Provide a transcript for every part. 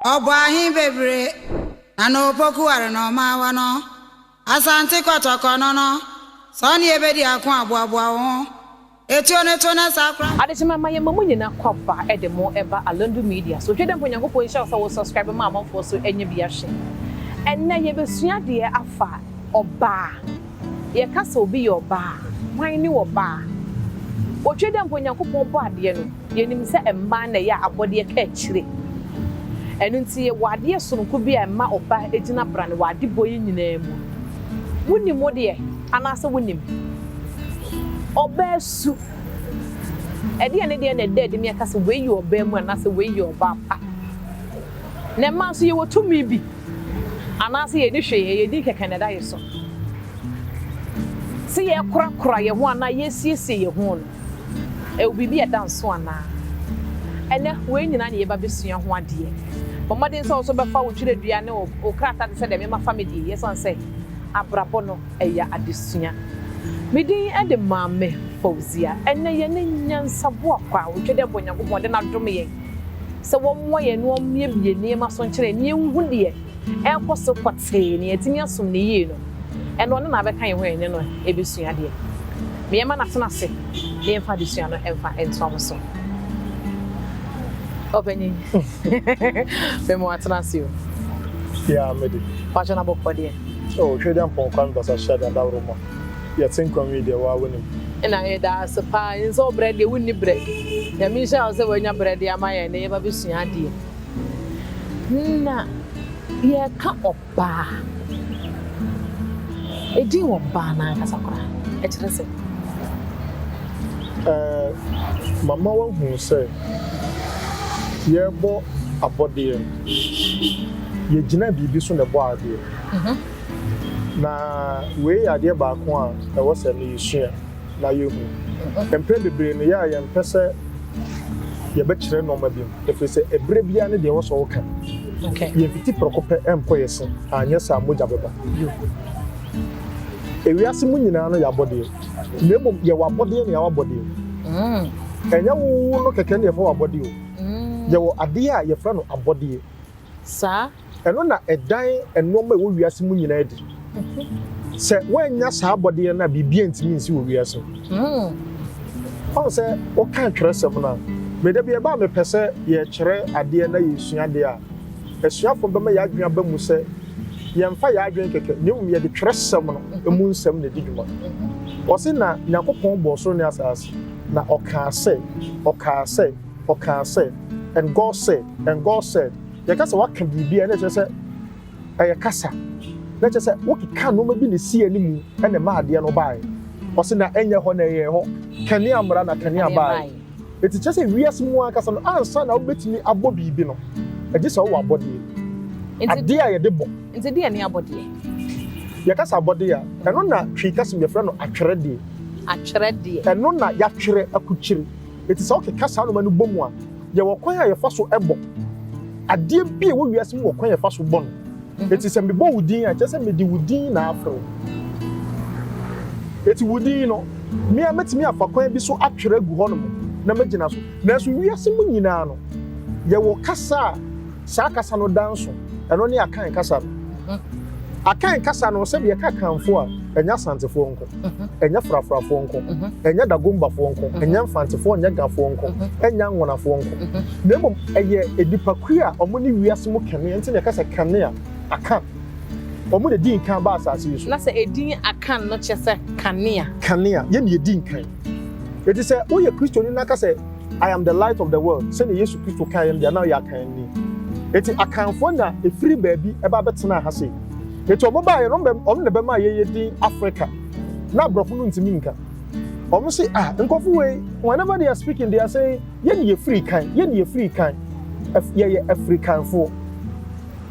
Ɔbɔ ahe bebree na na opoku ware na ɔmaawa no. Asante Kɔtɔkɔ no no, sɛ ɔne yɛbɛdi ako a, boaboa wo ho. Etuo no to na saa koraa. Adekyema ma yɛma mo nyina kɔ ba de mo ba Alondu Media so. Hwɛ dɛ mpo Nyankopɔn nhyira wo sɛ wo subscribe ma amanfoɔ so anya bi ahwɛ. Ɛnnɛ yɛbɛsua adeɛ afa ɔbaa. Yɛka sɛ obi yɛ ɔbaa a, hwan ne ɔbaa? Otwa dɛ mpo Nyankopɔn bɔ adeɛ no, yɛnim sɛ mmaa na ɛyɛ abɔdeɛ ka akyire. Ɛno nti yɛwɔ adeɛ sononko bi a ɛma ɔbaa gyina brane wɔ adebɔ yi nyinaa mu. Wonim wo deɛ anaasɛ wonim? Ɔbaa su. Ɛdeɛn ne deɛn na ɛda adi ma yɛka sɛ wei yɛ ɔbaa mu anaasɛ wei yɛ ɔbaa pa? Na mmaa nso yɛwɔ tumi bi anaasɛ yɛnni hwee, ɛyɛ din kɛkɛ na ɛda yɛn so. Sɛ yɛrekorakora yɛn ho anaa yɛresiesie yɛn ho no, ɛwɔ biribi a ɛda nso anaa? Ɛnnɛ, wei nyinaa na yɛreba abɛsua ho adeɛ. Bɔ mmɔden sɛ wo nso bɛfa wo twerɛdua ne wo krataa te sɛ deɛ me mafa me deɛ yi, ɛsiane sɛ abrabɔ no ɛyɛ adesua. Me din de Maame Fauzia. Ɛnnɛ yɛne Nyansaboakwa a ɔtwa dɛ bɔ Nyankopɔn de no adom yɛn sɛ wɔmmoa yɛn na wɔmmiebie nneɛma so nkyerɛ yɛn na yɛnhu deɛ ɛrekɔ so pɔtee na yɛatumi asom no yie no, ɛno ɔno na abɛka yɛn ho a yɛne no rebɛsua adeɛ. Ma yɛmma no atena ase na yɛmfa adesua no mfa ntoa mo so. Ɔpanyin, mema watena ase o. Yeah, mede. Pakyɛ na bɔkɔ deɛ. Oh, hwɛ dɛ mpɔn Kwame Basa hyɛ da daworo ma yɛte nkwa mu yi deɛ waa wonim. Nna yɛda ase paa, nsɛ wo brɛ deɛ wonni brɛ. Nyame nhyira wo sɛ wanya brɛ de ama yɛn na yɛba bɛsua adeɛ. Na yɛreka ɔbaa. Edin ɔbaa no ankasa koraa, ɛkyerɛ sɛn? Ɛɛ, mama woahunu sɛ yɛrebɔ abɔdeɛ no, yɛgyina biribi so na ɛbɔ adeɛ. Na wei yɛ adeɛ baako a ɛwɔ sɛ no yɛsua na yɛhu. Mprɛ bebree no, yɛ a yɛmpɛ sɛ yɛbɛkyerɛ nnoɔma bi mu, ɛfiri sɛ ɛberɛ biara ne deɛ ɛwɔ sɛ woka. Yɛmfiti prɛko pɛ mpɔ yɛ se, anyɛ saa mogya bɛba. Ewiase mu nyinaa no yɛ abɔdeɛ, na mmom yɛwɔ abɔdeɛ ne yɛwɔ abɔdeɛ. Ɛnyɛ wo no kɛkɛ ne yɛfrɛ wo abɔdeɛ o. Yɛwɔ adeɛ a yɛfrɛ no abɔdeɛ. Saa. Ɛno na ɛdan nnoɔma a ɛwɔ wiase mu nyinaa adi. Sɛ woannya saa abɔdeɛ no a, biribiara ntumi nsi wɔ wiase mu. Ɔhu sɛ woka twerɛsɛm no a, me da bi ɛba a mepɛ sɛ yɛkyerɛ adeɛ na yɛsua adeɛ a, asuafoɔ bɛma yɛn adwene aba mu sɛ yɛmfa yɛn adwene kɛkɛ na mmom yɛde twerɛsɛm no mu nsɛm na ɛdi dwuma. Ɔse na Nyankopɔn bɔɔ soro ne asaase, na ɔkaa sɛ, ɔkaa sɛ, ɔkaa sɛ, and God said, and God said. Yɛka sɛ waka biribi a, na ɛkyerɛ sɛ ɛyɛ kasa. Na ɛkyerɛ sɛ wokeka nneɛma bi na esi anim na ɛma adeɛ no baeɛ. Ɔse na ɛnyɛ hɔ na ɛyɛɛ hɔ. Kanea mmra na kanea baeɛ. Eti kyerɛ sɛ wiase mu ankasa no, ansa na wobɛtumi abɔ biribi no, ɛgye sɛ wowɔ abɔdeɛ. Adeɛ a yɛde bɔ. Nti deɛ ne abɔdeɛ? Yɛka sɛ abɔdeɛ a, ɛno na Twi kasa mu yɛfrɛ no atwerɛdeɛ. Atwerɛdeɛ. Ɛno na yɛatwerɛ akukyire. Eti sɛ wokeka saa nneɛma no bɔ mu a, yɛwɔ kwan a yɛfa so bɔ. Adeɛ bi a ɛwɔ wiase mu wɔ kwan a yɛfa so bɔ no. Eti sɛ mebɔ wo din a, kyerɛ sɛ mede wo din na afrɛ wo. Eti wo din no, me ara mɛtumi afa kwan bi so atwerɛ agu hɔnom na magyina so. Nanso wiase mu nyinaa no, yɛwɔ kasa a saa kasa no da nso. Ɛno ne Akan kasa no. Akan kasa no, sɛbi yɛka Akanfoɔ a, ɛnyɛ Asantefoɔ nko, ɛnyɛ Frafrafoɔ nko, ɛnyɛ Dagombafoɔ nko, ɛnyɛ Mfantefoɔ, ɛnyɛ Gafoɔ nko, ɛnyɛ Anwonafoɔ nko. Na mmom ɛyɛ nnipakuo a wɔn ne wiase mu kanea, nti na yɛka sɛ kanea, Akan. Wɔn na ɛdii nkan baa asase yi so. Na sɛ edin Akan no kyerɛ sɛ kanea. Kanea, yɛn na yɛdi nkan. Enti sɛ woyɛ Kristoni na ka sɛ, I am the light of the world, sɛnea Yesu Kristo kaeɛ no deɛ, na ɔyɛ Akanni. Enti Akanfoɔ na ɛfiri baabi ba bɛtenaa ha sei. Enti wɔn baeɛ no, wɔn na ɛbɛmaa yɛyɛ din Africa. Na aborɔfo no ntumi nka. Wɔn se, ah, nkurɔfo wei, whenever they are speaking, they are saying, yɛn na yɛfiri kan, yɛn na yɛfiri kan, yɛyɛ Afrikanfoɔ.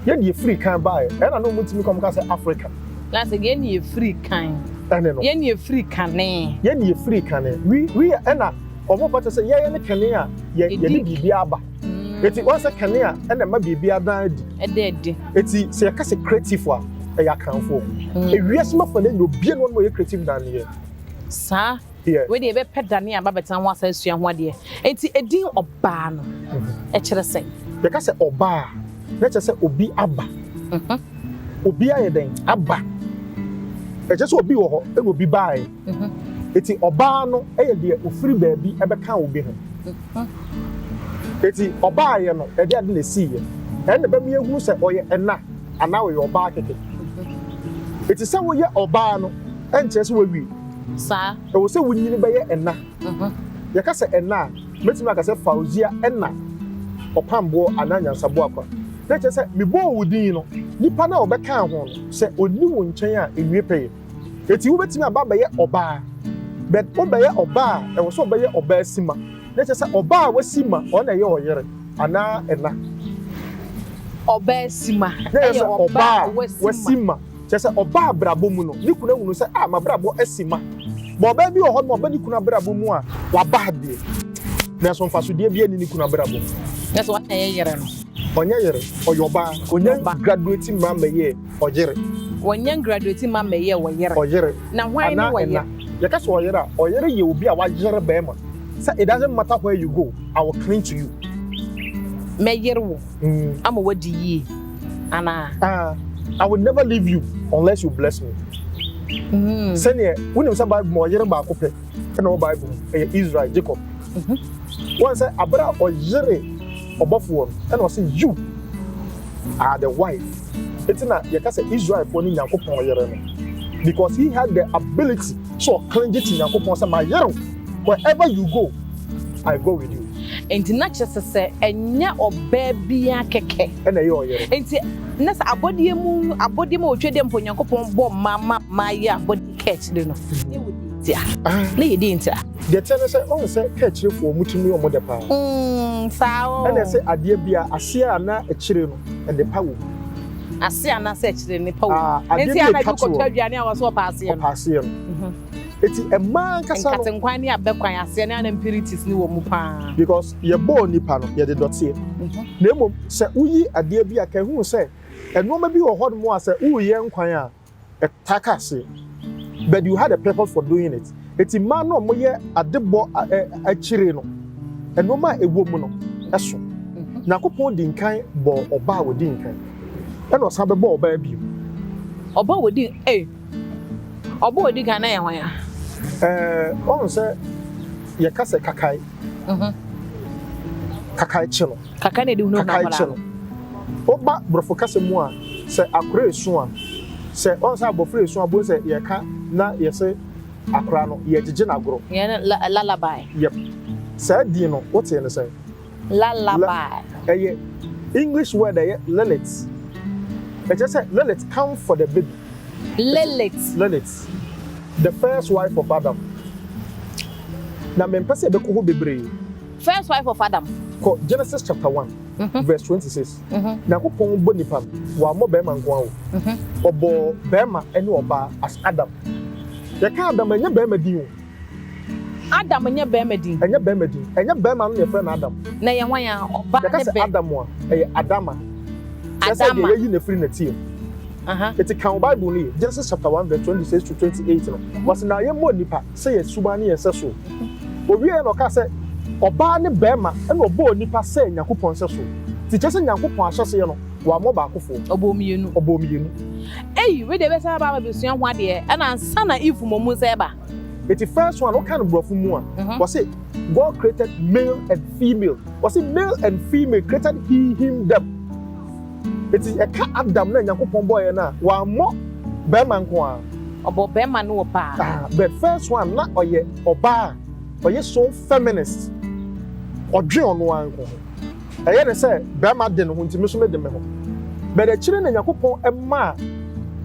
Yɛn na yɛfiri kan baeɛ. Ɛna na wɔn ntumi ka, wɔn ka sɛ Africa. Na sɛ yɛn na yɛfiri kan. Ɛne no. Yɛn na yɛfiri kane. Yɛn na yɛfiri kane. We, we, ɛna wɔn pa kyerɛ sɛ yɛyɛ ne kane a yɛ, yɛde biribi aba. Eti wɔn sɛ kane a ɛna ɛma biribi adan adi. Ɛda adi. Eti sɛ yɛka sɛ creative a, ɛyɛ Akanfoɔ. Ewiase mu afa no nyinaa obiara nni hɔ nom a ɔyɛ creative than yɛn. Saa. Yeah. Wei deɛ yɛbɛpɛ da ne aba bɛtena ho asa asua ho adeɛ. Enti edin ɔbaa no ɛkyerɛ sɛn? Yɛka sɛ ɔbaa a, na kyerɛ sɛ obi aba. Obi ayɛ dɛn? Aba. Ɛkyerɛ sɛ obi wɔ hɔ ɛna obi baeɛ. Eti ɔbaa no yɛ deɛ ofiri baabi ɛbɛka obi ho. Eti ɔbaeɛ no, ɛde ade na esiiɛ. Ɛno na ɛbɛma yɛahunu sɛ ɔyɛ ɛna anaa ɔyɛ ɔbaa kɛkɛ. Eti sɛ woyɛ ɔbaa no, ɛnkyerɛ sɛ woawie. Saa. Ɛwɔ sɛ wonyini bɛyɛ ɛna. Yɛka sɛ ɛna a, mɛtumi aka sɛ Fauzia ɛna ɔpamboɔ anaa nyansaboa kwa. Na kyerɛ sɛ mebɔɔ wo din no, nipa no a ɔbɛkaa ho no, sɛ ɔnni wo nkyɛn a, ɛnwie pɛyɛ. Eti wobɛtumi aba abɛyɛ ɔbaa. But wobɛyɛ ɔbaa a, ɛwɔ sɛ ɔbɛyɛ ɔbaa sima. Na kyerɛ sɛ ɔbaa a wasi ma, ɔno na ɛyɛ ɔyere anaa ɛna. Ɔbaa sima Na ɛyɛ ɛyɛ sɛ ɔbaa ɔbaa a a wasi wasi ma. ma. Kyerɛ sɛ ɔbaa abrabɔ mu no, ne kunu ahunu sɛ, ah, m'abrabɔ asi ma. Ma ɔbaa bi wɔ hɔ nom a ɔba ne kunu abrabɔ mu a, waba adeɛ. Nanso mfasodeɛ biara nni ne kunu abrabɔ mu. Na sɛ ɔnyɛ yere no? Ɔnyɛ yere, ɔyɛ ɔbaa. Ɔnya Ɔba. graduate mma mmɛyɛɛ ɔyere. Wɔnyɛ graduate mma mmɛyɛɛ ɔyere. Ɔyere. Na hwan ne Anaa ɔyere? ɛna. Yɛka sɛ ɔyere a, ɔyere yɛ obi a wayere bɛrima. Sɛ it doesn't matter where you go, I will cling to you. Mɛyere wo ama woadi yie anaa? Ah, I will never leave you unless you bless me. Sɛneɛ wonim sɛ Bible mu ɔyere baako pɛ ɛna ɛwɔ Bible mu, ɛyɛ Israel, Jacob. Wɔn sɛ abere a ɔyere ɔbɔfoɔ no, ɛna ɔsɛ you are the wife. Eti na yɛka sɛ Israelfoɔ ne Nyankopɔn ɔyere no, because he had the ability so ɔcling to Nyankopɔn sɛ ma yere wo, wherever you go, I go with you. Enti na kyerɛ sɛ sɛ ɛnyɛ ɔbaa biara kɛkɛ. Ɛna ɛyɛ ɔyere. Enti na sɛ abɔdeɛ mu abɔdeɛ mu a wɔtwa deɛ mpo Nyankopɔn bɔ mmaa ma mmaa yɛ abɔdeɛ ka akyire no. Ne wɔ di nti a. Ah. Ne yɛ di nti a. Deɛ kyerɛ ne sɛ ɔn sɛ ka akyirefoɔ ɔmo tumi ɔmo dɛ paa. Saa o. Ɛna ɛsɛ adeɛ bia aseɛ anaa akyire no ɛde pa wɔ mu. Ase anaasɛ akyire ne pa wɔ mu. Ah, adeɛ Enti bi ana atwa bi kɔtɔ toɔ. aduane a wɔso ɔpa aseɛ no. Ɔpa aseɛ no. Eti mmaa ankasa no. Nkatenkwan ne abɛkwan aseɛ ne ana impurities ne wɔ mu paa. Because yɛbɔɔ nipa no yɛde dɔteɛ. Na mmom sɛ woyi adeɛ bi a ka ehu sɛ nneɛma bi wɔ hɔnom a sɛ woreyɛ nkwan a ɛtaa ka aseɛ. But you had a purpose for doing it. Eti mmaa no a wɔyɛ adebɔ akyire no, nneɛma a ɛwɔ mu no ɛso. Nyankopɔn di nkan bɔɔ ɔbaa a wɔdi nkan. Ɛna ɔsan bɛbɔ ɔbaa bio. Ɔbaa a wɔdi ɔbaa a wɔdi kan na yɛ hwan a? Ɔn sɛ yɛka sɛ kakae. Kakae kye no. Kakae na ɛde hunu Kakae kye no. Woba borɔfo kasa mu a, sɛ akora esu a, sɛ ɔn sɛ abɔfra esu a, bohu sɛ yɛka na yɛsɛ akora no yɛgyegye n'agorɔ. Yɛn lullaby. Yep. Saa din no, wotee no sɛn? Lullaby. Ɛyɛ English word a ɛyɛ Lilith. Ɛkyerɛ sɛ Lilith come for the baby. Lilith. Lilith, the first wife of Adam. Na mempɛ sɛ yɛbɛkɔ hɔ bebree. First wife of Adam. Kɔ Genesis chapter 1 verse 26. Nyankopɔn bɔ nipa no, wammɔ bɛrima nko ara o. Ɔbɔɔ bɛrima ne ɔbaa as Adam. Yɛka Adam a, ɛnyɛ bɛrima din o. Adam nyɛ bɛrima din. Ɛnyɛ bɛrima din. Ɛnyɛ bɛrima no na yɛfrɛ no Adam. Na ɛyɛ hwan a? Ɔbaa Yɛka ne sɛ bɛ. Adam a, ɛyɛ Adama. Kyerɛ sɛ deɛ Adama. yɛyi no afiri n'atie mu. Eti kan wo Bible no yie. Genesis chapter 1 verse 26 to 28 no, wɔse na yɛmmɔ nipa sɛ yɛn suban ne yɛn sɛsoɔ. Owieɛ na ɔkaa sɛ ɔbaa ne bɛrima ɛna ɔbɔɔ nipa sɛ Nyankopɔn sɛsoɔ. Nti kyerɛ sɛ Nyankopɔn ahyɛseɛ no, wammɔ baakofoɔ. Ɔbɔɔ mmienu. Ɔbɔɔ mmienu. Ei, wei deɛ ɛbɛsan aba abɛsua ho adeɛ ɛna ansa na Eve mmom nsa ɛba. Eti first one, woka no borɔfo mu a, wɔse God created male and female. Wɔse male and female created he, him, them. Eti ɛka Adam na Nyankopɔn bɔɔyɛ no a, wammɔ bɛrima nko ara. Ɔbɔ bɛrima ne ɔbaa. Ah, but first one na ɔyɛ ɔbaa a ɔyɛ so feminist. Ɔdwen ɔno ara nko ho. Ɛyɛ ne sɛ bɛrima de ne ho nti me nso mede me ho. But akyire na Nyankopɔn maa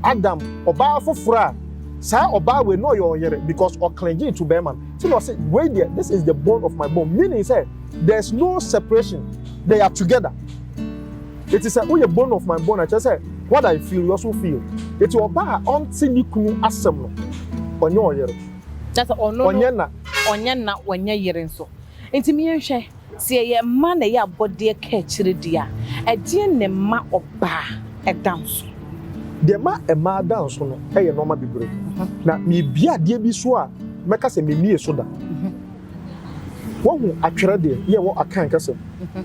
Adam ɔbaa foforɔ a saa ɔbaa wei na ɔyɛ ɔyere because ɔclinge to bɛrima no. Nti na ɔse wei deɛ this is the bone of my bone, meaning sɛ there's no separation, they are together. Eti sɛ woyɛ bone of my bone a, kyerɛ sɛ what I feel you also feel. Eti ɔbaa a ɔnte ne kunu asɛm no, ɔnyɛ ɔyere. Kyerɛ sɛ ɔno no Ɔnyɛ na. Ɔnyɛ na, ɔnyɛ yere nso. Nti meɛnhwɛ, sɛ yɛyɛ mmaa na ɛyɛ abɔdeɛ ka akyire deɛ a, ɛdeɛn na ɛma ɔbaa da nso? Deɛ ɛma mmaa da nso no yɛ nnoɔma bebree. Na merebue adeɛ bi so a, mɛka sɛ memmie so da. Woahu atwerɛ deɛ, yɛwɔ Akan kasa mu.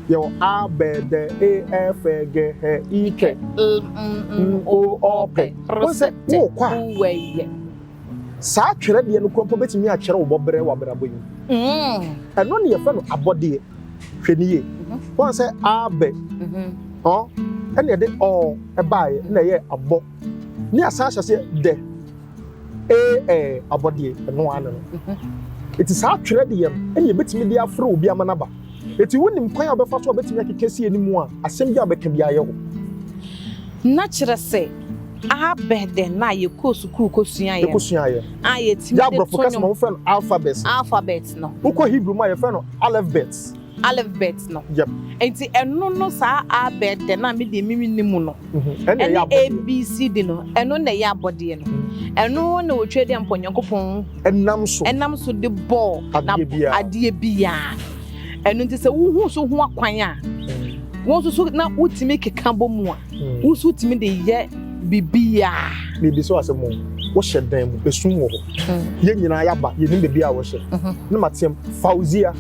Yɛwɔ A, B, D, E, F, G, H, I, K, L, M, N, O, Ɔ, P. R, Wohu S, sɛ T, worekɔ a, U, W, saa atwerɛdeɛ no kura mpo bɛtumi akyerɛ wo bɔberɛ wɔ abrabɔ yi mu. Ɛno ne yɛfrɛ no abɔdeɛ. Hwɛ ne yie. Woahu sɛ A, B, ɔ, ɛna yɛde ɔ ɛbaeɛ na ɛyɛ abɔ. Ne asan ahyɛ aseɛ dɛ, E, ɛ, abɔdeɛ, ɛno ara ne no. Eti saa atwerɛdeɛ no ɛna yɛbɛtumi de afrɛ obi ama no aba. Eti wonim kwan a wobɛfa so a wobɛtumi akeka si anim a asɛm bi a wobɛka bi ayɛ hɔ. Na kyerɛ sɛ abɛdɛ na yɛkɔɔ sukuu kɔsuaeɛ no Yɛkɔsuaeɛ a yɛtumi yɛ de aborɔfo to kasa ma nnwom wɔfrɛ no alphabet. Alphabet no. Wokɔ Hebrew mu a, yɛfrɛ no alphabet. Alphabet no. Yep. Nti ɛno no, saa abɛdɛ na mede mimi ne mu no Ɛna ɛyɛ ɛne abɔdeɛ. ABCD no, ɛno na ɛyɛ abɔdeɛ no. Ɛno na wɔtwa de mpo Nyankopɔn ɛnam so ɛnam so de bɔɔ na adeɛ biara. Adeɛ biara. Ɛno nti sɛ wohu so ho akwan a, wɔn nso so na wotumi keka bɔ mu a, wo nso wotumi de yɛ biribiara. Biribi sɛ wasɛm o, wohyɛ dan mu, esum wɔ hɔ, yɛn nyinaa yɛaba, yɛnim baabi a wɔhyɛ ne ma team Fauzia,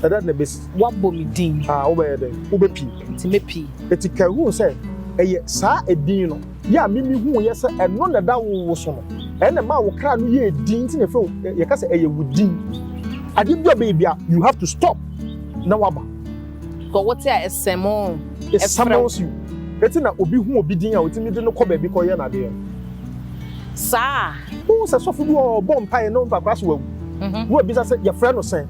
ɛdɛ na bɛsi. Woabɔ me din. A wobɛyɛ dɛn? Wobɛpii. Nti mɛpii. Eti ka hu sɛ ɛyɛ saa edin no yɛ a mimi hu yɛ sɛ ɛno na ɛda wo wo so no, ɛna ma wo kra no yɛ edin nti na ɛfɛ wo yɛka sɛ ɛyɛ wo din. Adeɛ bi a ɔbɛyɛ bi a, you have to stop na waba. Kɔ wote a ɛsɛm o. It summons you. Eti na obi hu obi din a, otumi de no kɔ baabi kɔyɛ n'adeɛ. Saa. Wohu sɛ sɔfo bi wɔ ɔbɔ mpaeɛ na onipa koraa so wawu na wabisa sɛ yɛfrɛ no sɛn,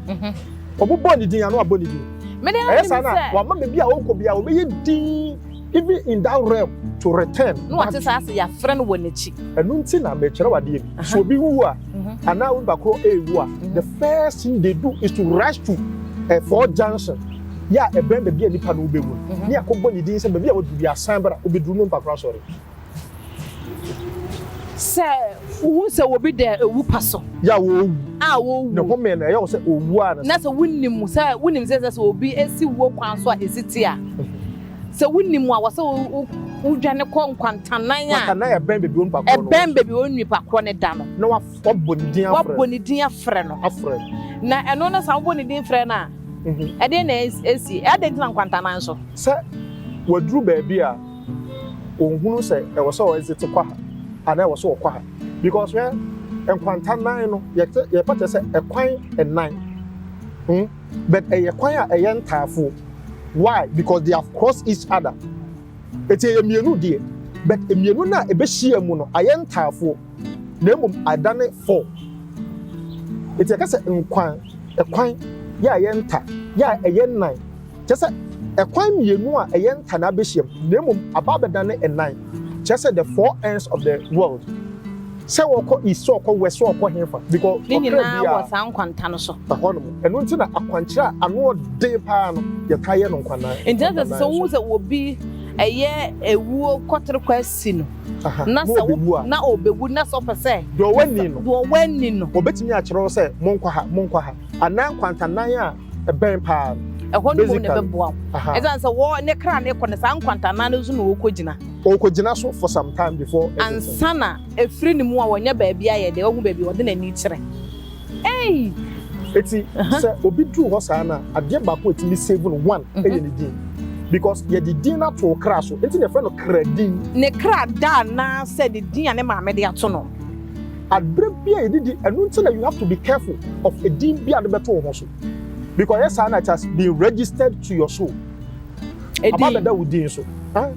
ɔbobɔ ne din ano abɔ ne din. Mede ɛyɛ saa na wama baabi a ɔkɔ bi a ɔbɛyɛ din even in that realm to return. Na wate saa sɛ yɛafrɛ no wɔ n'akyi. Ɛno nti na mekyerɛ wadeɛ bi so, obi wu a anaa onipa korɔ ɛrewu a, the first thing they do is to rush to a four junction yɛ a ɛbɛn baabi a nipa no wobɛwu no, ne akɔbɔ ne din sɛ baabi a waduru bi asan bra, obɛduru no, nipa korɔ asɔre. Sɛ wohu sɛ obi da ewu pa so yɛ a wɔwu a wɔwu ne home no ɛyɛ wɔ sɛ ɔwu a na sɛ wonim sɛ obi esi wuo kwan so a esi te a, sɛ wonim a, wɔ sɛ wodwane kɔ nkwantanan a nkwantanan ɛbɛn baabi onipa korɔ no ɛbɛn baabi wɔn nipa korɔ ne da no na wabɔ ne din afrɛ. Wabɔ ne din afrɛ no. Afrɛ no. Na ɛno no sɛ wobɔ ne din frɛ no a, ɛdeɛ na esi ɛdeɛ nti na nkwantanan so? Sɛ waduru baabi a ɔnhunu sɛ ɛwɔ sɛ ɔexit kɔ ha anaa ɛwɔ sɛ ɔkɔ ha, because hwɛ, nkwantanan no yɛte yɛpɛ kyerɛ sɛ ɛkwan ɛnan, But ɛyɛ kwan a ɛyɛ ntaafoɔ. Why? Because they have crossed each other. Eti ɛyɛ mmienu deɛ, but mmienu no a ɛbɛhyia mu no ayɛ ntaafoɔ na mmom adane four. Eti yɛka sɛ nkwan ɛkwan yɛ a ɛyɛ nta yɛ a ɛyɛ nnan, kyerɛ sɛ ɛkwan mmienu a ɛyɛ nta na abɛhyia mu na mmom aba abɛdane ɛnan, kyerɛ sɛ the four ends of the world, sɛ wɔkɔ east, sɛ wɔkɔ west, sɛ wɔkɔ hefa, because ne ɔkra nyinaa bi wɔ a saa nkwanta no so. Ɛhɔ nom. Ɛno nti na akwankyerɛ a ano ɔden paa no, yɛta yɛ no nkwanan. Nti na sɛ wohu sɛ obi ɛyɛ ewuo kɔtere kɔ asi no na sɛ ɔbɛwu a na ɔbɛwu na sɛ ɔpɛ sɛ deɛ ɔwɔ ani no deɛ ɔwɔ ani no wɔbɛtumi akyerɛ wo sɛ monkɔ ha, monkɔ ha, anaa nkwantanan a ɛbɛn paa no. Ɛhɔ no mu na Basically. ɛbɛboa wo. Ɛsiane sɛ wɔ ne kra ne kɔ no, saa nkwantanan no so na wɔkɔ gyina. Ɔkɔgyina so for some time before exiting. Ansa na ɛfiri ne mu a wɔnyɛ baabi ayɛ deɛ wahu baabi ɔde n'ani kyerɛ ei. Eti sɛ obi duru hɔ saa na adeɛ baako a etumi save no one ɛyɛ ne din, because yɛde din no ato wo kra so, nti na yɛfrɛ no kra din. Ne kra da anaasɛ ne din a ne maame de ato no? Abere bi a yɛde di ɛno nti na you have to be careful of edin bi a de bɛto wo ho so, because ɛyɛ saa na it has been registered to your soul. Aba edin bɛda wo din so. Ah,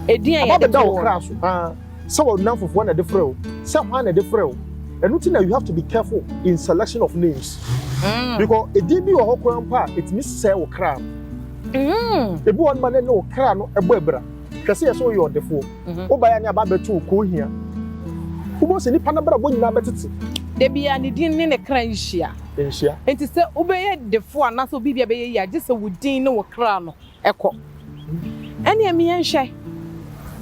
edin a aba yɛde bɛda to wo wɔ kra so. Ah, sɛ wɔn nam fofoɔ na ɛde frɛ wo, sɛ hwan na ɛde frɛ wo, ɛno nti na you have to be careful in selection of names, because edin bi wɔ hɔ koraa mpo a etumi sɛɛ wo kra no. Ebi wɔ hɔ ma ne ne wo kra no ɛbɔ abira. Hwɛ, sɛ yɛ sɛ woyɛ ɔdefoɔ, wobaeɛ ne aba abɛto wo kɔn hia, wobɛhu sɛ nipa no brabɔ nyinaa bɛtete. Da bia ne din ne ne kra nhyia. Nhyia. Nti sɛ wobɛyɛ defo anaasɛ obi bi a bɛyɛ yie a, gye sɛ wo din ne wo kra no ɛkɔ. Ɛne ɛmi yɛnhwɛ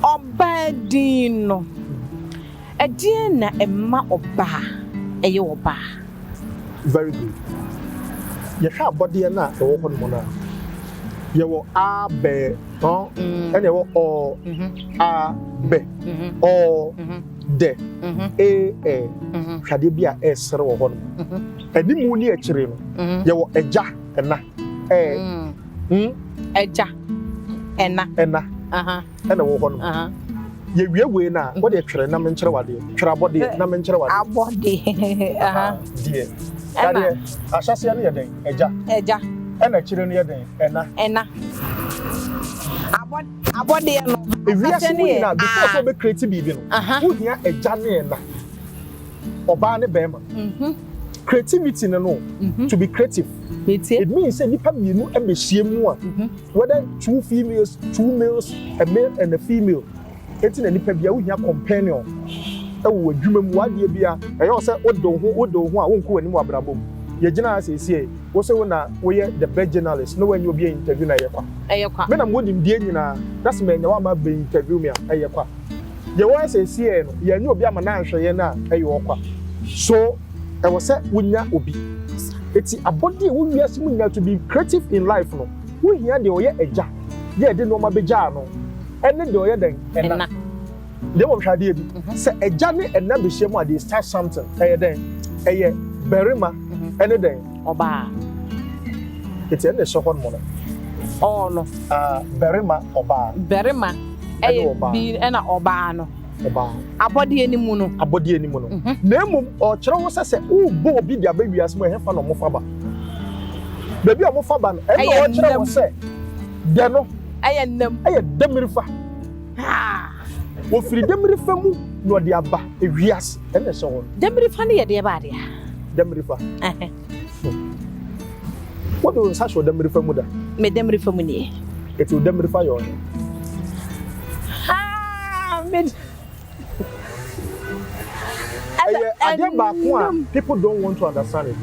ɔbaa din no, ɛdeɛn na ɛma ɔbaa ɛyɛ ɔbaa? Very good. Yɛhwɛ abɔdeɛ no a ɛwɔ hɔ nom no a, yɛwɔ a, bɛ, ɔ, ɛna ɛwɔ ɔ, a, bɛ, ɔ, dɛ, e, ɛ. Hwɛ adeɛ bi a ɛresere wɔ hɔ nom. Animu ne akyire no, yɛwɔ agya, ɛna, ɛɛ, Agya, ɛna. Ɛna ɛna ɛwɔ hɔ nom. Yɛwie wei no a, wode twerɛ na menkyerɛ wo adeɛ. Twerɛ abɔdeɛ na menkyerɛ wo adeɛ. Abɔdeɛ. Deɛ. Adeɛ, ahyɛseɛ no yɛ dɛn? Agya. Agya. Ɛna akyire no yɛ dɛn? Ɛna. Ɛna. Abɔ abɔdeɛ no. Ewiase mu nyinaa, before sɛ wobɛ create biribi no, wohia agya ne ɛna. Ɔbaa ne bɛrima. Creativity no, to be creative. It means sɛ nipa mmienu ɛbɛhyia mu a, whether two females, two males, a male and a female. Eti na nipa bia wohia companion ɛwɔ w'adwuma mu, w'adeɛ bia ɛyɛ wɔ sɛ wode wo ho, wode wo ho a wonkɔ w'anim wɔ abrabɔ mu. Yɛgyina ha seesie, wo sɛ wo na woyɛ the best journalist na woanyɛ obi a interview na ɛyɛ kwa. Ɛyɛ kwa. Me na mewɔ nimdeɛ nyinaa na sɛ manya wo ama abɛ interview me a, ɛyɛ kwa. Yɛwɔ ha seesie no, yɛanyɛ obi ama no anhwɛ yɛn a, ɛyɛ ɔkwa. So ɛwɔ sɛ wonya obi. Eti abɔdeɛ a ɛwɔ wiase mu nyinaa, to be creative in life no, wohia deɛ ɔyɛ agya, yɛ ɛde nneɛma bɛgya ano, ɛne deɛ ɔyɛ dɛn? Ɛna. Deɛ wɔhwɛ adeɛ bi sɛ agya ne ɛna bɛhyia mu a, they start something. Ɛyɛ dɛn? Ɛyɛ barima ɛne dɛn? Ɔbaa. Eti ɛna ɛhyɛ hɔ nom no. Ɔɔ no. Ah, barima, ɔbaa. Barima ɛyɛ bi ɛna ɔbaa no. Ɔbaa. Abɔdeɛ no mu no. Abɔdeɛ no mu no. Na mmom ɔkyerɛ wo sɛ wobɔ obi de aba wiase mu, ɛhefa na ɔmofa ba? Baabi a ɔmofa ba no, ɛna ɔkyerɛ wo sɛ dɛ no. Ɛyɛ nnam. Ɛyɛ dɛmirifa. Wɔfiri dɛmirifa mu na ɔde aba ewiase, ɛna ɛhyɛ hɔ no. Dɛmirifa no yɛ deɛ ba adeɛ? Dɛmirifa. Wode wo nsa hyɛ dɛmirifa mu da? Me dɛmirifa mu nie. Eti wo dɛmirifa yɛ ɔhe? Me. Ɛyɛ adeɛ baako a people don't want to understand it.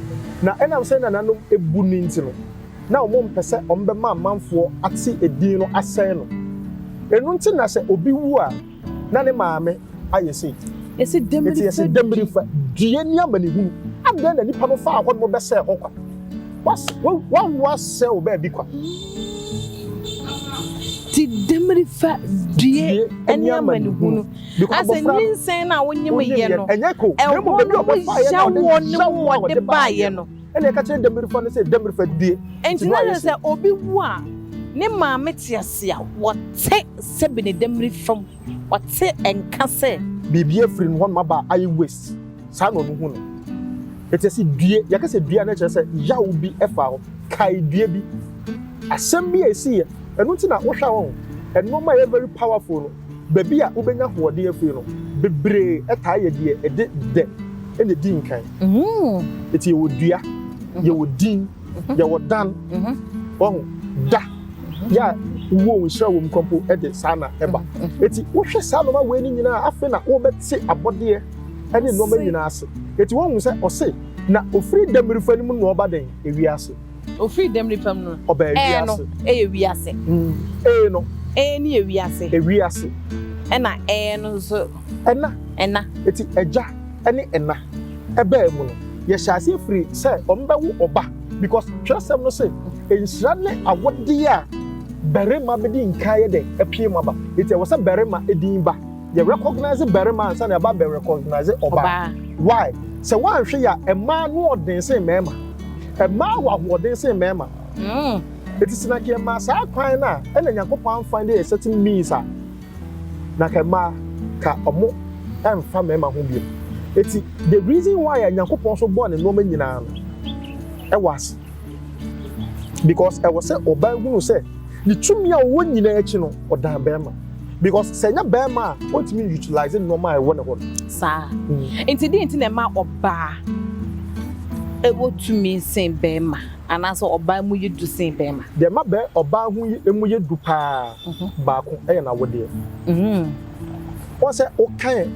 Na ɛnam sɛ nananom ebu ne nti no, na wɔn mpɛ sɛ wɔn bɛma amanfoɔ ate edin no asɛe no. Ɛno nti na sɛ obi wu a, na ne maame ayɛ sei. Yɛsi Eti yɛsɛ dɛmirifa due ni amanehunu. Adan na nipa no fa hɔ no bɛsɛe hɔ kwa. Wawu asɛe wo baabi kwa. Ti dɛmirifa due ɛne amanehunu. Asɛ nyinsɛn na wonyim yɛ no. Ɛnyɛ ko. Ɛhɔ no mo yawoɔ ne mu wɔde baayɛ no. Ɛna ɛka kyerɛ dɛmirifa no sɛ dɛmirifa due. Nti na kyerɛ sɛ obi wu a, ne maame te ase a, wɔte sɛbi ne dɛmirifa mu, wɔte nka sɛ biribi afiri no hɔ nom aba ayɛ waste. Saa na ɔno hu no. Ɛti sɛ due, yɛka sɛ due a, na kyerɛ sɛ yaw bi ɛfa hɔ. Kae due bi. Asɛm bi a ɛsi yɛ. Ɛno nti na wohwɛ a wɔn nneɛma a ɛyɛ very powerful no, baabi a wobɛnya ahoɔden afiri no, bebree ɛtaa yɛ deɛ ɛde dɛ ɛna ɛdi nkan. Eti yɛwɔ dua, yɛwɔ din, yɛwɔ dan, wɔn da yɛ a wowɔ nhyira wɔ mu kɔmpo ɛde saa na ɛba. Eti wohwɛ saa nneɛma wei ne nyinaa, afei na wɔbɛte abɔdeɛ ɛne nneɛma nyinaa ase. Eti wɔn sɛ ɔse na ofiri dɛmirifa no mu na ɔba dɛn ewiase. Ofiri dɛmirifa mu no. Ɔba ɛɛ no ewiase. Ɛyɛ wiase. Ee no. Ɛɛ ne yɛ wiase. Ewiase. Ɛna ɛɛ no nso. Ɛna. Ɛna. Eti ɛgya ɛne ɛna ɛbɛɛ mu no, yɛhyɛ ase firi sɛ ɔmo bɛwo ɔba, because twerɛsɛm no sɛ nhyira ne awodeɛ a barima bɛdi nkan yɛ dɛ apue mu aba. Eti ɛwɔ sɛ barima edin ba. Yɛ recognize barima ansa na yɛaba bɛ recognize ɔbaa. Why? Sɛ woanhwɛ yɛ a, mmaa no ɔden sen mmarima. Mmaa wɔ ahoɔden sen mmarima. Eti sɛ na kɛ mmaa saa kwan no a, ɛna Nyankopɔn amfa de a certain means a, na kɛ mmaa ka ɔmo ɛmfa mmarima ho bio. Eti the reason why a Nyankopɔn so bɔɔ ne nneɛma nyinaa no ɛwɔ ase, because ɛwɔ sɛ ɔbaa hunu sɛ ne tumi a ɔwɔ nyinaa akyi no, ɔdan bɛrima, because sɛ ɛnyɛ bɛrima a, ɔntumi utilize nneɛma a ɛwɔ ne hɔ no. Saa. Nti di nti na ɛma ɔbaa ɛwɔ tumi sen bɛrima, anaasɛ ɔbaa mu yɛ du sen bɛrima? Deɛ ɛma bɛ ɔbaa ho yi emu yɛ du paa baako ɛyɛ n'awodeɛ. Wɔn sɛ ɔkan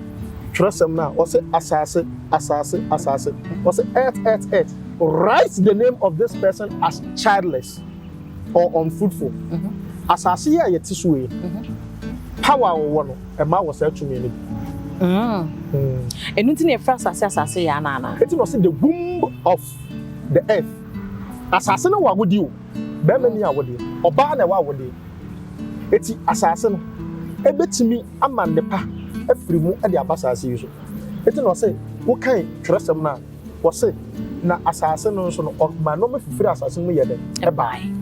twerɛsɛm no a, ɔsɛ asase, asase, asase, ɔsɛ earth, earth, earth, write the name of this person as childless or unfruitful. Asase yi a yɛte so yi, power a wɔwɔ no, ɛma wɔ saa tumi no bi. Ɛno nti na yɛfrɛ asase asase yɛ ana ana? Eti na ɔsɛ the womb of the earth. Asase no wɔ awodie o, bɛrima ni awodeɛ, ɔbaa na ɛwɔ awodeɛ. Eti asase no ebetumi ama nnepa afiri mu de aba asase yi so. Eti na ɔsɛ Wokan twerɛsɛm no a, wɔse, na asase no nso no, ɔma nneɛma fifiri asase no mu yɛ dɛn? Ɛbae.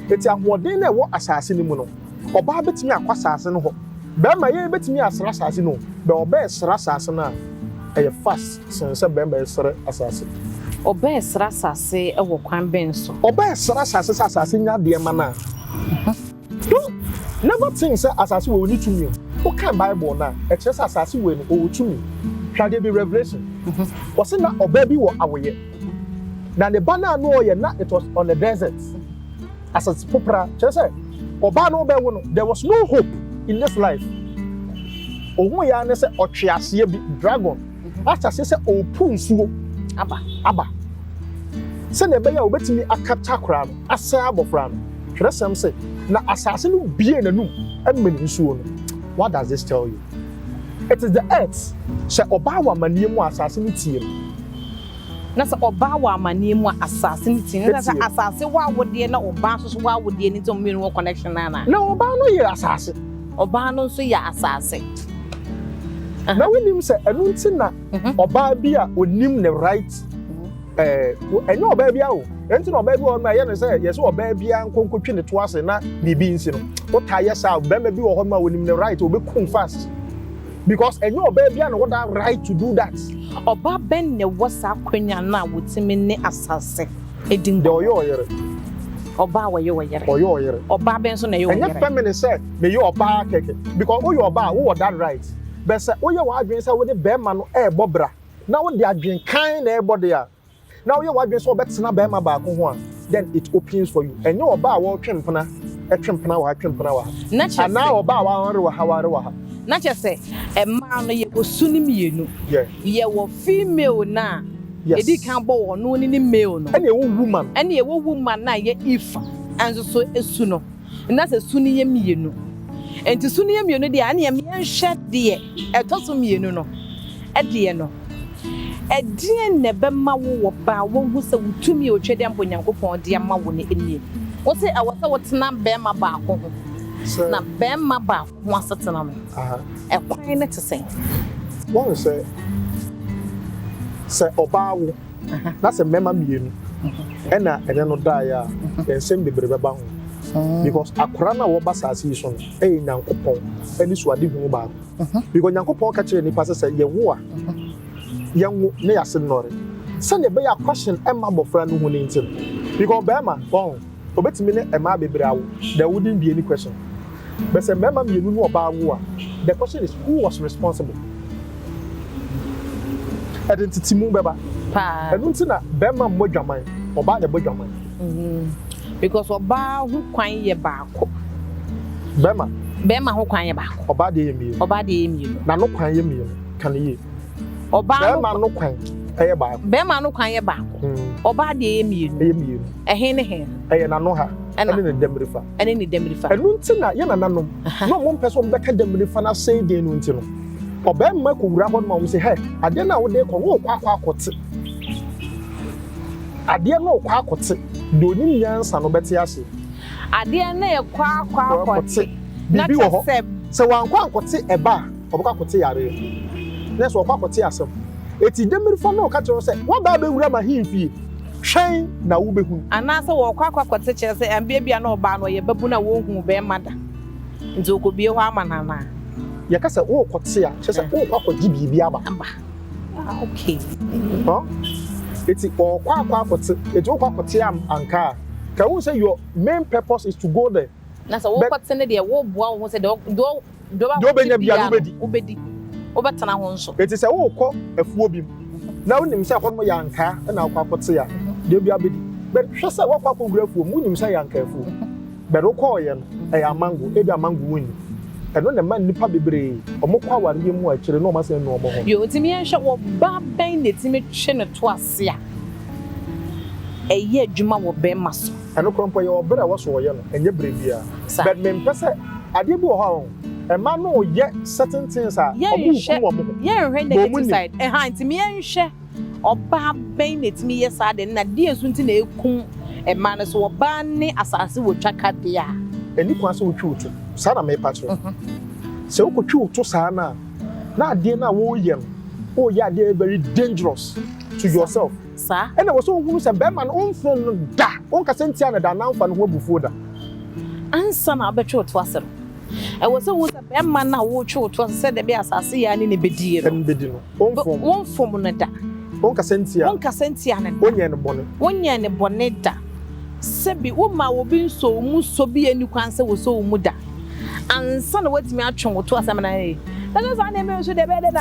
Eti ahoɔden no a ɛwɔ asase no mu no, ɔbaa bɛtumi akɔ asase no hɔ. Bɛrima yɛn bɛtumi asra asase no, bɛ ɔbaa ɛsra asase no a, ɛyɛ fast sen sɛ bɛrima ɛsrɛ asase. Ɔbaa ɛsra asase wɔ kwan bɛn so? Ɔbaa ɛsra asase sɛ asase nya adeɛ ma no a, don't never think sɛ asase wei ɔnni tumi o. Wokan Bible no a, ɛkyerɛ sɛ asase wei no, ɔwɔ tumi. Hwɛ adeɛ bi, Revelation. Wɔse na ɔbaa bi wɔ awoyɛ, na ne ba no a na ɔyɛ na it was on a desert. Asase popra, kyerɛ sɛ ɔbaa no ɔbɛwo no, there was no hope in this life. Ohun ya ne sɛ ɔtwe aseɛ bi, dragon, ahyɛ aseɛ sɛ ɔrepu nsuo aba. Aba. Sɛnea ɛbɛyɛ a obetumi akata koraa no, asɛe abɔfra no. Twerɛsɛm sɛ, na asase no bue n'anum mene nsuo no. What does this tell you? It is the earth. Sɛ ɔbaa wɔ amanneɛ mu a, asase no tie no. Na sɛ ɔbaa wɔ amanneɛ mu a, asase no tie no. Na sɛ Etie. Asase wɔ awodeɛ na ɔbaa nso so wɔ awodeɛ no nti ɔmo mmienu wɔ connection no anaa? Na ɔbaa no yɛ asase. Ɔbaa no nso yɛ asase. Na wonim sɛ ɛno nti na ɔbaa bi a onim ne right, ɛnyɛ ɔbaa bi a o, ɛnti na ɔbaa bi wɔ hɔ no a ɛyɛ no sɛ yɛsɛ ɔbaa bi a nkonkotwi ne to ase na biribi nsi no, wotaa yɛ saa. Bɛrima bi wɔ hɔ no a onim ne right, obɛkum fast because ɛnyɛ ɔbaa bi a na wɔ that right to do that. Ɔbaa bɛn na ɛwɔ saa akonnwa no a wɔtumi ne asase edi deɛ nkɔmmɔ? Ɔyɛ ɔyere. Ɔbaa a wɔyɛ ɔyere. Ɔyɛ ɔyere. Ɔbaa bɛn nso na ɛyɛ ɛnyɛ ɔyere? Feminist sɛ meyɛ ɔbaa kɛkɛ, because woyɛ ɔbaa a, wowɔ that right, but sɛ woyɛ w'adwene sɛ wode bɛrima no ɛɛbɔ bra na wode adwene kan na ɛɛbɔ de a, na woyɛ w'adwene sɛ wɔbɛtena bɛrima baako ho a, then it opens for you. Ɛnyɛ ɔbaa a wɔretwe mpena, ɛtwe mpena wɔ ha, twe mpena wɔ ha, Na kyerɛ anaa sɛ ɔbaa a waware wɔ ha, waware wɔ ha. Na kyerɛ sɛ mmaa no yɛwɔ su no mmienu. Yɛwɔ female no a yɛdi kan bɔ wɔn no ne male no. Ɛna ɛwɔ woman. Ɛne ɛwɔ woman no a ɛyɛ Eve nso so esu no. Na sɛ su no yɛ mmienu. Nti su no yɛ mmienu deɛ a, ɛne yɛnhwɛ deɛ ɛtɔ so mmienu no ɛdeɛ no. Ɛdeɛn na ɛbɛma wo wɔ ba a wohu sɛ wo tumi a otwa de ampa Onyankopɔn de ama wo no nie? Wo sɛ ɛwɔ sɛ wotena bɛrima baako ho. Sɛ Na bɛrima baako ho asetena no, ɛkwan no te sɛn? Wɔn sɛ ɔbaa wo na sɛ mmarima mmienu ɛna ɛne no daeɛ a, nsɛm bebree bɛba ho because akora no a wɔba saase yi so no ɛyɛ Nyankopɔn ɛne suadehunu baako because Nyankopɔn ka kyerɛ nipa sɛ yɛwo a, yɛnwo ne yɛase nnɔre sɛdeɛ ɛbɛyɛ a question ɛma abɔfra no ho no nti no, because bɛrima wɔn obetumi ne mmaa bebree awo, there wouldn't be any question, but sɛ mmarima mmienu ne ɔbaa wo a, the question is who was responsible. Ɛde ntetimu bɛba. Ɛno nti na bɛrima mmɔ dwaman, ɔbaa na ɛbɔ dwaman. Because ɔbaa ho kwan yɛ baako. Bɛrima. Bɛrima ho kwan yɛ baako. Ɔbaa deɛ yɛ mmienu. Ɔbaa deɛ yɛ mmienu. Na no kwan yɛ mmienu, ka ne yie. Ɔbaa no Bɛrima no kwan ɛyɛ baako. Bɛrima no kwan yɛ baako. Ɔbaa deɛ yɛ mmienu. Ɛyɛ mmienu. Ɛhe ne he? Ɛyɛ n'ano ha Ɛna ɛne ne dɛmirifa. Ɛne ne dɛmirifa. Ɛno nti na yɛ nananom na ɔmo mpɛ sɛ ɔmo bɛka dɛmirifa no asɛe den no nti no, ɔbɛrima kɔwura hɔ no ma ɔmo sɛ hɛ adeɛ no a wode kɔ no, wokɔ akɔte adeɛ no, wokɔ akɔte deɛ onim nyansa no bɛte ase. Adeɛ no ɛkɔ akɔ akɔte. Na biribi wɔ kyerɛ hɔ sɛ sɛ wankɔ ankɔte ɛba a, ɔbɛkɔ akɔte yareɛ na sɛ ɔkɔ akɔte asɛm eti dɛmirifa no, ɔka kyerɛ wo sɛ waba abɛwura ma ahemfie, twɛn na wobɛhunu. Anaasɛ wɔkɔ akɔ akɔte kyerɛ sɛ ɛmbea bi a na ɔbaa no ɔyɛ babu no a wɔnhu bɛrima da nti ɔkɔbie hɔ ama no anaa? Yɛka sɛ wokɔte a, kyerɛ sɛ wokɔ akɔgye biribi aba. Aba. Ah, okay. Huh? Eti ɔkɔ akɔte, eti wokɔ akɔte anka a, ka wohu sɛ your main purpose is to go there. Na sɛ wokɔte no deɛ, woboa wo ho sɛ deɛ deɛ Deɛ wobɛnya biara no, wobɛdi. Wobɛdi, wobɛtena ho nso. Eti sɛ wokɔ afuo bi mu na wonim sɛ ɛhɔ nom yɛ ankaa ɛna wokɔ akɔte a, deɛ obi abɛdi, but hwɛ sɛ woakɔ akɔwura afuo mu, wonim sɛ yɛ ankaa afuo, but wokɔɔyɛ no ɛyɛ amango, ebi amango wonni. Ɛno na ɛma nnipa bebree ɔmo kɔ awareɛ mu a, akyire na ɔmo asan nu ɔmo ho. Yo, ntimi yɛnhwɛ, ɔbaa bɛn na ɛtumi twe ne to ase a ɛyɛ adwuma wɔ bɛrima so? Ɛno korɔ mpo yɛ ɔberɛ a ɛwɔ so ɔyɛ no, ɛnyɛ berɛ biara. Saa. But mempɛ sɛ adeɛ bi wɔ hɔ a, ɔn ɛma no yɛ certain things a ɔmo Yɛnhwɛ kum ɔmo ho. Yɛnhwɛ But ɔmo negative nim. side ɛha, ntimi yɛnhwɛ ɔbaa bɛn na ɛtumi yɛ saa de no, na deɛ nso nti na ɛkum mmaa no so ɔbaa ne asase wɔ twa ka deɛ a. Ɛni kwan sɛ wotwi wo to saa na mepa kyerɛ sɛ wokɔtwi wo to saa no a, na adeɛ no a wɔreyɛ no Woyɛ adeɛ very dangerous to yourself. Saa. Ɛna wɔ sɛ wohunu sɛ bɛrima no womfom no da, wonkasa ntia no da anaa womfa ne ho abufuo da. Ansa na wobɛtwe wo to ase no, ɛwɔ sɛ wohu sɛ bɛrima no a woretwe wo to ase sɛ dabi asase yi ara ne no bɛdie no, Ɛno bɛdi no, womfom no. Womfom no da. Wonkasa ntia no. Wonkasa ntia no da. Wonyɛɛ no bɔne. Wonyɛɛ no bɔne da. Sɛbi woma obi nsɔ wo mu sɔ bi a enni kwan sɛ wɔsɔ wo mu da ansa na woatumi atwe wo to asɛm no ayɛ. Na sɛ saa nneɛma yi nso deɛ ɛbɛyɛ dɛ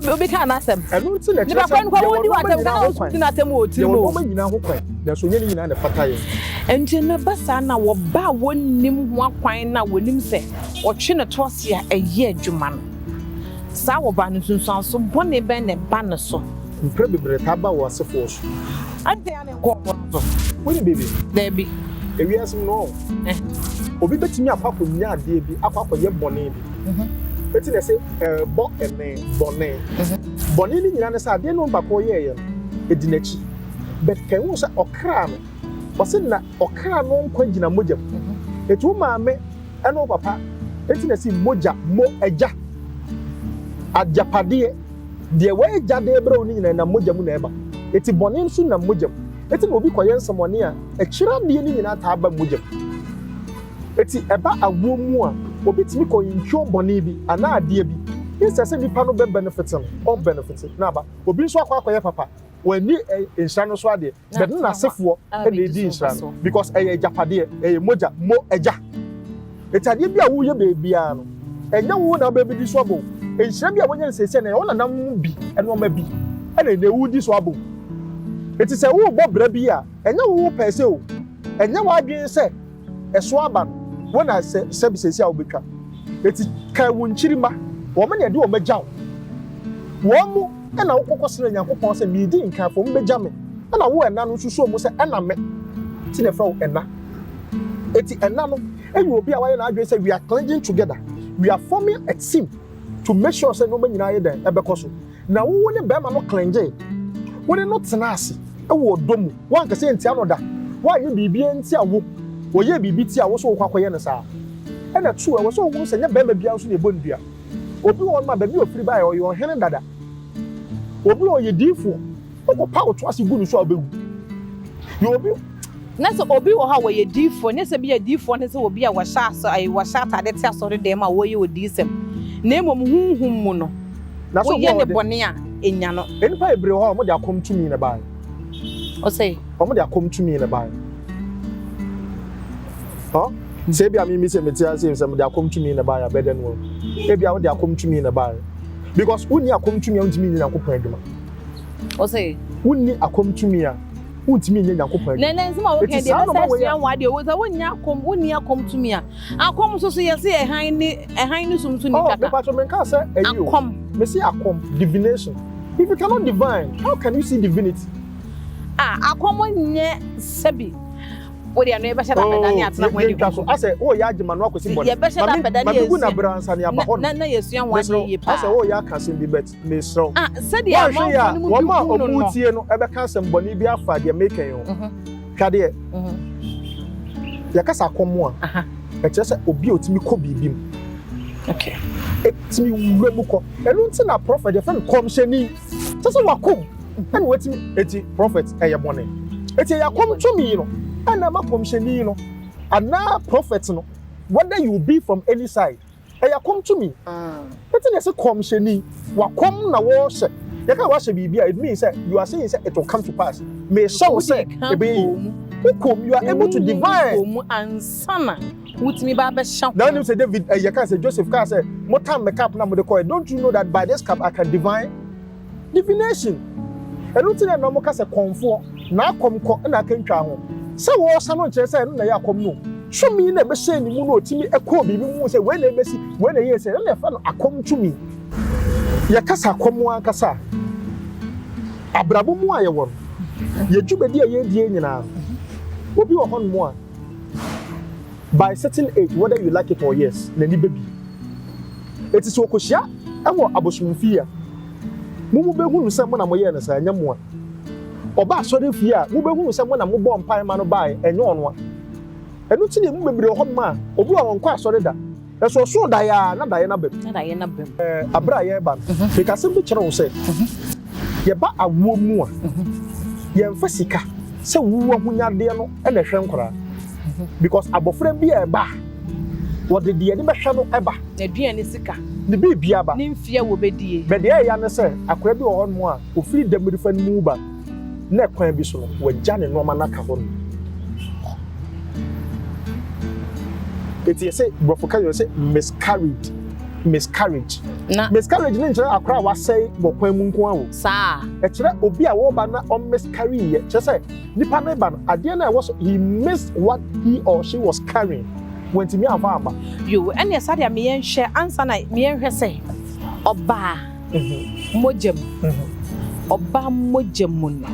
na obi kaa n'asɛm. Ɛno nti na ɛkyerɛ Nipa sɛ koro no koraa yɛwɔ wodi nneɛma w'atɛm nyinaa ka na ho wo nso kwan. wodi n'atɛm wɔ wo tirim Yɛwɔ o. nneɛma nyinaa ho kwan, nanso ɛnyɛ ne nyinaa na ɛfata yɛn. Enti no ɛba saa na wɔba a wɔnnim ho akwan no a wɔnim sɛ wɔtwe no to ase a ɛyɛ adwuma no, saa wɔba no nsunsuanso bɔne bɛn na ɛba ne so? Mprɛ bebree taa ba wɔ asefoɔ so. Adɛn a na ɛnkɔ ɔbo no so? Wonim biribi? Dabi. Ewiase mu no, obi bɛtumi akɔ akɔnya adeɛ bi, akɔ akɔyɛ bɔne bi. Eti na ɛsɛ ɛbɔ ɛne bɔne. Bɔne no nyinaa ne sɛ adeɛ no onipa korɔ yɛeɛ no, ɛdi n'akyi. But ka ehu sɛ ɔkra no, ɔse na ɔkra no nkwa gyina mogya mu. Eti wo maame ɛne wo papa, eti na ɛse mogya, mo, agya, agyapadeɛ. Deɛ w'agya de rebrɛ wo no nyinaa nam mogya mu na ɛba. Enti bɔne nso nam mogya mu. Enti na obi kɔyɛ nsɛmmɔne a, akyiri adeɛ no nyinaa taa ba mogya mu. Enti ɛba awoɔ mu a, obi tumi kɔ incure bɔne bi anaa adeɛ bi. Instead sɛ nipa no bɛ benefit no, ɔn benefit na aba. Obi nso akɔ akɔyɛ papa, wanni nhyira no so adeɛ. But ne n'asefoɔ na ɛdi nhyira no because ɛyɛ agyapadeɛ, ɛyɛ mogya, mo agya. Eti adeɛ bi a woyɛ baabiara no, ɛnyɛ wo na wobɛbɛdi so abɔ o. Nhyira bi a woanya no seesei no, ɛyɛ wo nananom mu bi nneɛma bi ɛna ɛnɛ wodi so abɔ o. Eti sɛ worebɔ bra bi a, ɛnyɛ wo pɛɛ sɛ o, ɛnyɛ w'adwene sɛ ɛso aba no, wo na sɛ sɛbi seesei a wobɛtwa. Eti kae wo nkyirimma, wɔn na ɛde wɔn agya wo. Wɔn mu na wokɔ kɔsrɛ Nyankopɔn sɛ, Meredi nkan fam, bɛgya me. Ɛna wo ɛna no nso soo mu sɛ, Ɛna me. Nti na ɛfrɛ wo ɛna. Eti ɛna no yɛ obi a wayɛ n'adwene sɛ we are clinging together, we are forming a team to make sure sɛ nneɛma nyinaa yɛ dɛn, ɛbɛkɔ so. Na wo wo ne barima no clinge, wo ne no tena ase wɔ ɔdɔ mu, woankasa antia no da, woanyɛ biribi antia wo, ɔyɛɛ biribi tia wo so wokɔ akɔyɛ no saa. Ɛna two, ɛwɔ sɛ wohunu sɛ nyɛ barima biara nso na ɛbɔ no dua. Obi wɔ hɔnom a, baabi a ɔfiri baeɛ, ɔyɛ ɔhene dada. Obi wɔ hɔ, ɔyɛ diyifoɔ. Wokɔpa wo to ase gu ne so a, ɔbɛwu. Yɛ obi. Na sɛ obi wɔ hɔ a ɔyɛ diyifoɔ, nyɛ sɛ ebia diyifoɔ ne sɛ obi a wɔhyɛ asɔ ayi wɔhyɛ atade te asɔredan mu a wɔreyɛ odiyisɛm, na mmom honhom mu no, Na sɛ obi woyɛ wɔ no hɔ de. bɔne a, enya no. Nnipa bebree wɔ hɔ a, wɔde akɔm tumi na ɛbaeɛ. Ɔsɛ. Wɔde akɔm tumi na ɛbaeɛ. Hɔ? Sɛ ebia me sɛ mete ase sɛ mede akɔm tumi na ɛbaeɛ a, bɛdɛ no wahu. Ebia wode akɔm tumi na ɛbaeɛ. Because wonni akɔm tumi a wontumi nyɛ Nyankopɔn adwuma. Ɔsɛ. Wonni akɔm tumi a wontumi nyɛ Nyankopɔn Na adwuma. na nsɛm a woka Eti deɛ saa ɛbɛsa nnoɔma wei asua a. ho adeɛ wo sɛ wonnya akɔm wonni akɔm tumi a akɔm nso so yɛse ɛhan ne ɛhan ne sum so ni Oh, kaka mepatwo menkaa sɛ ɛyi o. Akɔm. Mese akɔm, divination. If you cannot divine, how can you see divinity? Ah, akɔm nyɛ sɛbi. Wo deɛ no yɛbɛhyɛ da pɛda ne Oh, atena ho adi yɛntwa so. nkɔmmɔ. Asɛ woyɛ agye ma no akɔsi bɔne. Yɛbɛhyɛ da Ma me pɛda ma ne me gu yɛsua na bra ansa ne aba hɔ na nom. na yɛsua ho Mesrɛ adeɛ wo, yie paa. asɛ woyɛ aka asɛm bi but mesrɛ wo. Ah, sɛdeɛ Woanhwɛ yie amanfoɔ a, no mu wɔn bi a hu no no. wɔretie no bɛka asɛm bɔne bi afa deɛ meka yi ho. Hwɛ adeɛ, yɛka sɛ akɔm a, ɛkyerɛ sɛ obi a ɔtumi kɔ biribi mu. Okay. Ɛtumi wura mu kɔ. Ɛno nti na prɔfɛt yɛfrɛ no kɔmhyɛni. Kyerɛ sɛ wakɔ mu ɛna watumi. Eti prɔfɛt ɛyɛ bɔne. Eti ɛyɛ akɔm tumi no ɛna ɛma kɔmhyɛni no anaa prɔfɛt no whether you be from any side. Ɛyɛ akɔm tumi. Eti na yɛse kɔmhyɛni, wakɔm na wɔhyɛ. Yɛka wahyɛ biribi a, it means sɛ you are saying sɛ it will come to pass. Mehyɛ wo sɛ ɛbɛyɛ yie. Wokɔ mu, you are able to divine. Wokɔ mu ansa na wotumi ba abɛhyɛ ho. Na wonim sɛ David, eh, yɛka sɛ Joseph kaa sɛ, motam me cup na mode kɔɛ. Don't you know that by this cup I can divine? Divination. Ɛno nti na na wɔka sɛ kɔmfoɔ, n'akɔm kɔ na aka ntwa ho. Sɛ wɔresa no nkyerɛ sɛ ɛno na ɛyɛ akɔm no. Tumi na ɛbɛhyɛɛ ne mu na ɔtumi kɔɔ biribi mu sɛ wei na ɛbɛsi, wei na ɛyɛɛ sei. Ɛno na yɛfrɛ no akɔm tumi. Yɛka sɛ akɔm ankasa a, abrabɔ mu a yɛwɔ no, yɛn dwumadi a yɛredie nyinaa no, obi wɔ hɔnom a, by certain age whether you like it or yes n'ani bɛbie. Eti sɛ ɔkɔhyia wɔ abosomfie a, mo mobɛhunu sɛ mo na moyɛɛ no saa, ɛnyɛ mo a. Ɔba asɔrefie a, mobɛhunu sɛ mo na mobɔɔ mpaeɛ ma no baeɛ, ɛnyɛ ɔno a. Ɛno nti na emu bebree wɔ hɔnom a, obi wɔ hɔ a ɔnkɔ asɔre da. Ɛso ɔsoo daeɛ a, na daeɛ no aba mu. Na daeɛ no aba mu. Ɛɛ, aberɛ a yɛreba no, meka asɛm bi kyerɛ wo sɛ, yɛba awoɔ mu a, yɛmfa sika sɛ wo ahonyadeɛ no na ɛhwɛ nkwadaa. Because abɔfra bi a ɛba a, wɔde deɛ yɛde bɛhwɛ no ba. N'aduane sika. Ne biribiara ba. Ne mfeɛ a wɔbɛdie. But deɛ ɛyɛ ne sɛ, akwadaa bi wɔ hɔnom a, ɔfiri dɛmirifa no mu ba no, na ɛkwan bi so no, wagya ne nneɛma no aka hɔ nom. Eti yɛsɛ borɔfo ka yɛ sɛ miscarried, miscarriage. Na Miscarriage ne nkyerɛ akora a wasɛe wɔ kwan mu nko ara o. Saa. Ɛkyerɛ obi a wɔreba na ɔmiscarry yɛ. Kyerɛ sɛ nipa no ba no, adeɛ no a ɛwɔ so, he missed what he or she was carrying. Wɔntumi amfa amma. Yo, ɛnneɛ saa deɛ meyɛnhwɛ ansa na meyɛnhwɛ sɛ ɔbaa mogya mu, ɔbaa mogya mu no,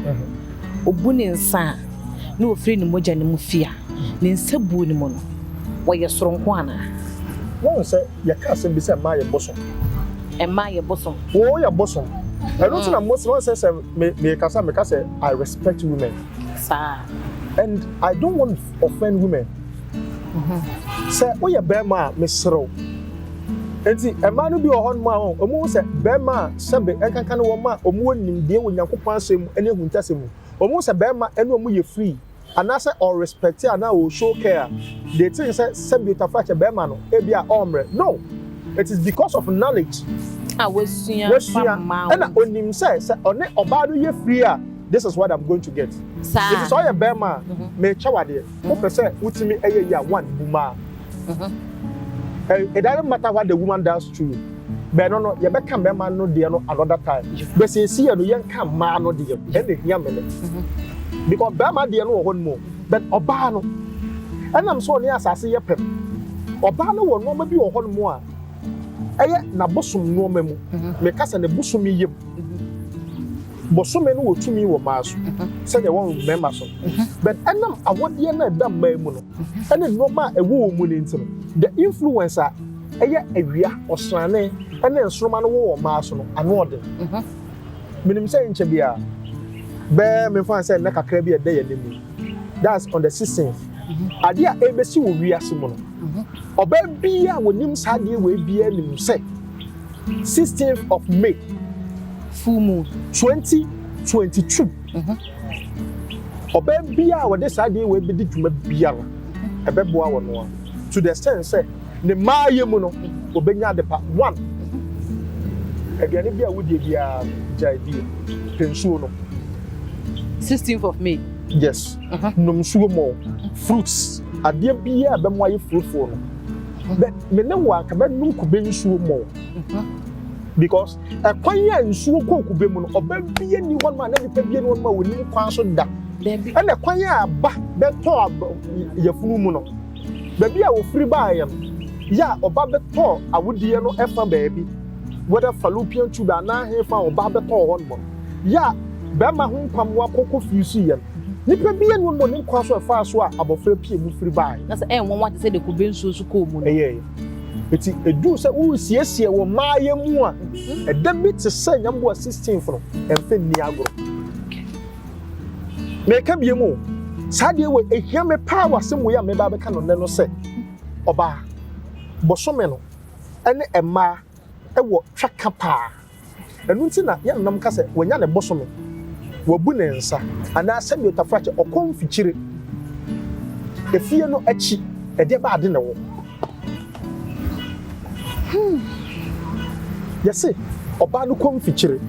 ɔbu ne nsa a na ɔfiri ne mogya no mu fi a, ne nsa buo no mu no, wɔyɛ soronko anaa? Wɔn sɛ yɛka asɛm bi sɛ mmaa yɛ bosom. Mmaa yɛ bosom. Wɔn yɛ bosom. Ɛno nti na most wɔn sɛ me mekasa meka sɛ I respect women. Saa. And I don't want to offend women. Sɛ woyɛ bɛrima a, meserew. Nti mmaa no bi wɔ hɔnom a wɔn sɛ bɛrima a sɛbe nkanka ne wɔn a wɔn wɔ nimdeɛ wɔ Nyankopɔn asɛm mu ne ahuntasɛm mu. Wɔn sɛ bɛrima ne wɔn yɛ free anaasɛ ɔrespect anaa ɔshow care, they think sɛ sɛbi otafa kyɛ bɛrima no ebi a ɔmmerɛ. No, it is because of knowledge. A wasua. Wasua ɛna onim sɛ ɔne ɔbaa no yɛ free a, this is what I'm going to get. Saa. Nti sɛ ɔyɛ bɛrima a, mekyɛ wadeɛ, wopɛ sɛ wotumi ɛyɛ yi a, one bu maa. It doesn't matter what the woman does to you. Bɛn no, yɛbɛka mmarima no deɛ no another time. Bɛsiesie no, yɛnka mmaa no deɛ ɛna ehia mene. Because bɛrima deɛ no wɔ hɔ no mu, but ɔbaa no, ɛnam sɛ ɔne asase yɛ pɛm. Ɔbaa no wɔ nneɛma bi wɔ hɔ no mu a, ɛyɛ n'abosom nneɛma mu. Meka sɛ ne bosom yam. Bosome no wɔ tumi wɔ mmaa so sɛdeɛ wɔn mmarima so. But ɛnam awɔdeɛ no a ɛda mmaa mu no, ɛne nneɛma a ɛwɔ wɔn mu no nti no, the influence a ɛyɛ awia, ɔsrane ɛne nsoroma no wɔ wɔn mmaa so no, ano ɔden. Menim sɛ nkyɛ bia bɛɛ memfa sɛ nnɛ kakra bi a ɛda yɛn anim yi, that's on the 16th, adeɛ a ɛbɛsi wɔ wiase mu no, ɔbaa biara a wɔnim saa adeɛ wɔ biara nim sɛ 16th of May, full moon, 2022, ɔbaa biara a wɔde saa adeɛ wɔ bɛdi dwuma biara, ɛbɛboa wɔ no a to the extent sɛ ne mmaayɛ mu no obɛnya ade pa. One, aduane bi a wodie biara, gyae die, pɛ nsuo no. 16th of May. Yes, nom nsuo mɔ, fruits, adeɛ biara a ɛbɛmo ayɛ fruitful no. But me ne wo anka bɛnom kube nsuo mɔ, because ɛkwan a nsuo kɔ kube mu no, ɔbɛ bie ni hɔ nom a na nipa bie ni hɔ nom a wɔnim kwan so da. Dabi. Ɛna kwan a aba bɛtɔ yafunu mu no, baabi a ofiri baeɛ no, yɛ a ɔba bɛtɔ awodeɛ no ɛfa baabi, whether fallopian tube anaa hefa a ɔba bɛtɔ hɔ nom no, yɛ a bɛrima ho nkwammoa kɔkɔ firi so yɛ no, nipa bi yɛ no mo ne nkwa so ɛfa so a abɔfra pie mu firi baeɛ. Na sɛ ɛyɛ nwanwa te sɛ de kube nsuo so kɔɔ mu no. Ɛyɛ eti edu sɛ wosiesie wɔ mmaayɛ mu a, ɛda bi te sɛ Nyamboa 16th no, ɛmfɛ nni agorɔ. Mɛka bie mu saa deɛ wɔ ehia me paa wɔ asɛm wɔ yi a mɛba abɛka no nnɛ no sɛ ɔbaa bɔsɔmɛ no ɛne mmaa ɛwɔ twaka paa. Ɛno nti na yɛnam ka sɛ wɔnya ne bɔsɔmɛ, wabu ne nsa anaa sɛdeɛ otafrakyɛ ɔkɔ mfikyire efie no akyi, ɛdeɛ ba ade na ɛwɔ. Yɛse ɔbaa no kɔ mfikyire,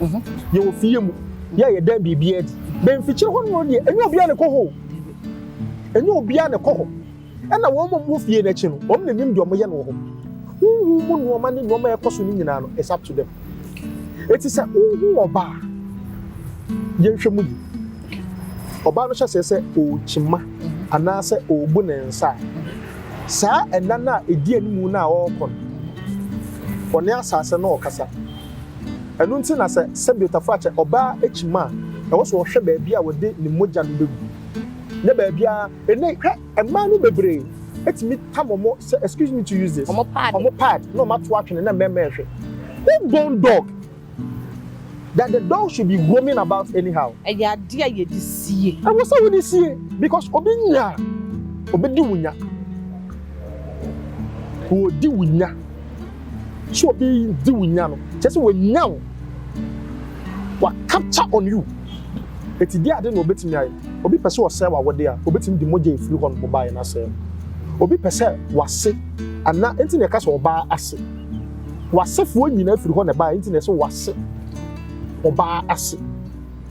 yɛwɔ fie mu yɛ a yɛdan biribi adi bɛn mfikyire hɔ no deɛ, ɛnyɛ obiara na ɛkɔ hɔ o, ɛnyɛ obiara na ɛkɔ hɔ. Ɛna wɔn a wɔwɔ fie n'akyi no, wɔn na nim deɛ wɔyɛ no wɔ hɔ. Huhu mu nneɛma ne nneɛma a ɛkɔ so no nyinaa no, it's up to them. Eti sɛ wohu ɔbaa, yɛnhwɛ mu yi, ɔbaa no hyɛ sɛ ɔrekyima anaasɛ ɔrebu ne nsa a, saa ɛna no a ɛdi anim no a ɔrekɔ no, ɔne asase no ɔkasa. Ɛno nti na sɛ sɛbi otafrakyɛ ɔbaa akyima a, ɛwɔ sɛ ɔhwɛ baabi a wɔde ne mogya no bɛgu, ne baabi a ɛnɛ hwɛ mmaa no bebree etumi tam ɔmo sɛ, excuse me to use this, ɔmo pad. Ɔmo pad na ɔmo ato atwene na mmarima ɛhwɛ. Who born dog that the dog should be roaming about anyhow? Ɛyɛ adeɛ a yɛde sie. Ɛwɔ sɛ wode sie because obi nya a obɛdi wo nya. Ɔredi wo nya. Sɛ obi di wo nya no, kyerɛ sɛ wanya wo. Wa capture on you. Eti deɛ ade na obetumi ayɛ. Obi pɛ sɛ ɔsɛe w'awode a, obetumi de mogya efiri hɔ nom baeɛ no asɛe no. Obi pɛ sɛ wase ana enti na yɛka sɛ ɔbaa ase. W'asefoɔ nyinaa firi hɔ na ɛbaeɛ enti na yɛsɛ wase. Ɔbaa ase.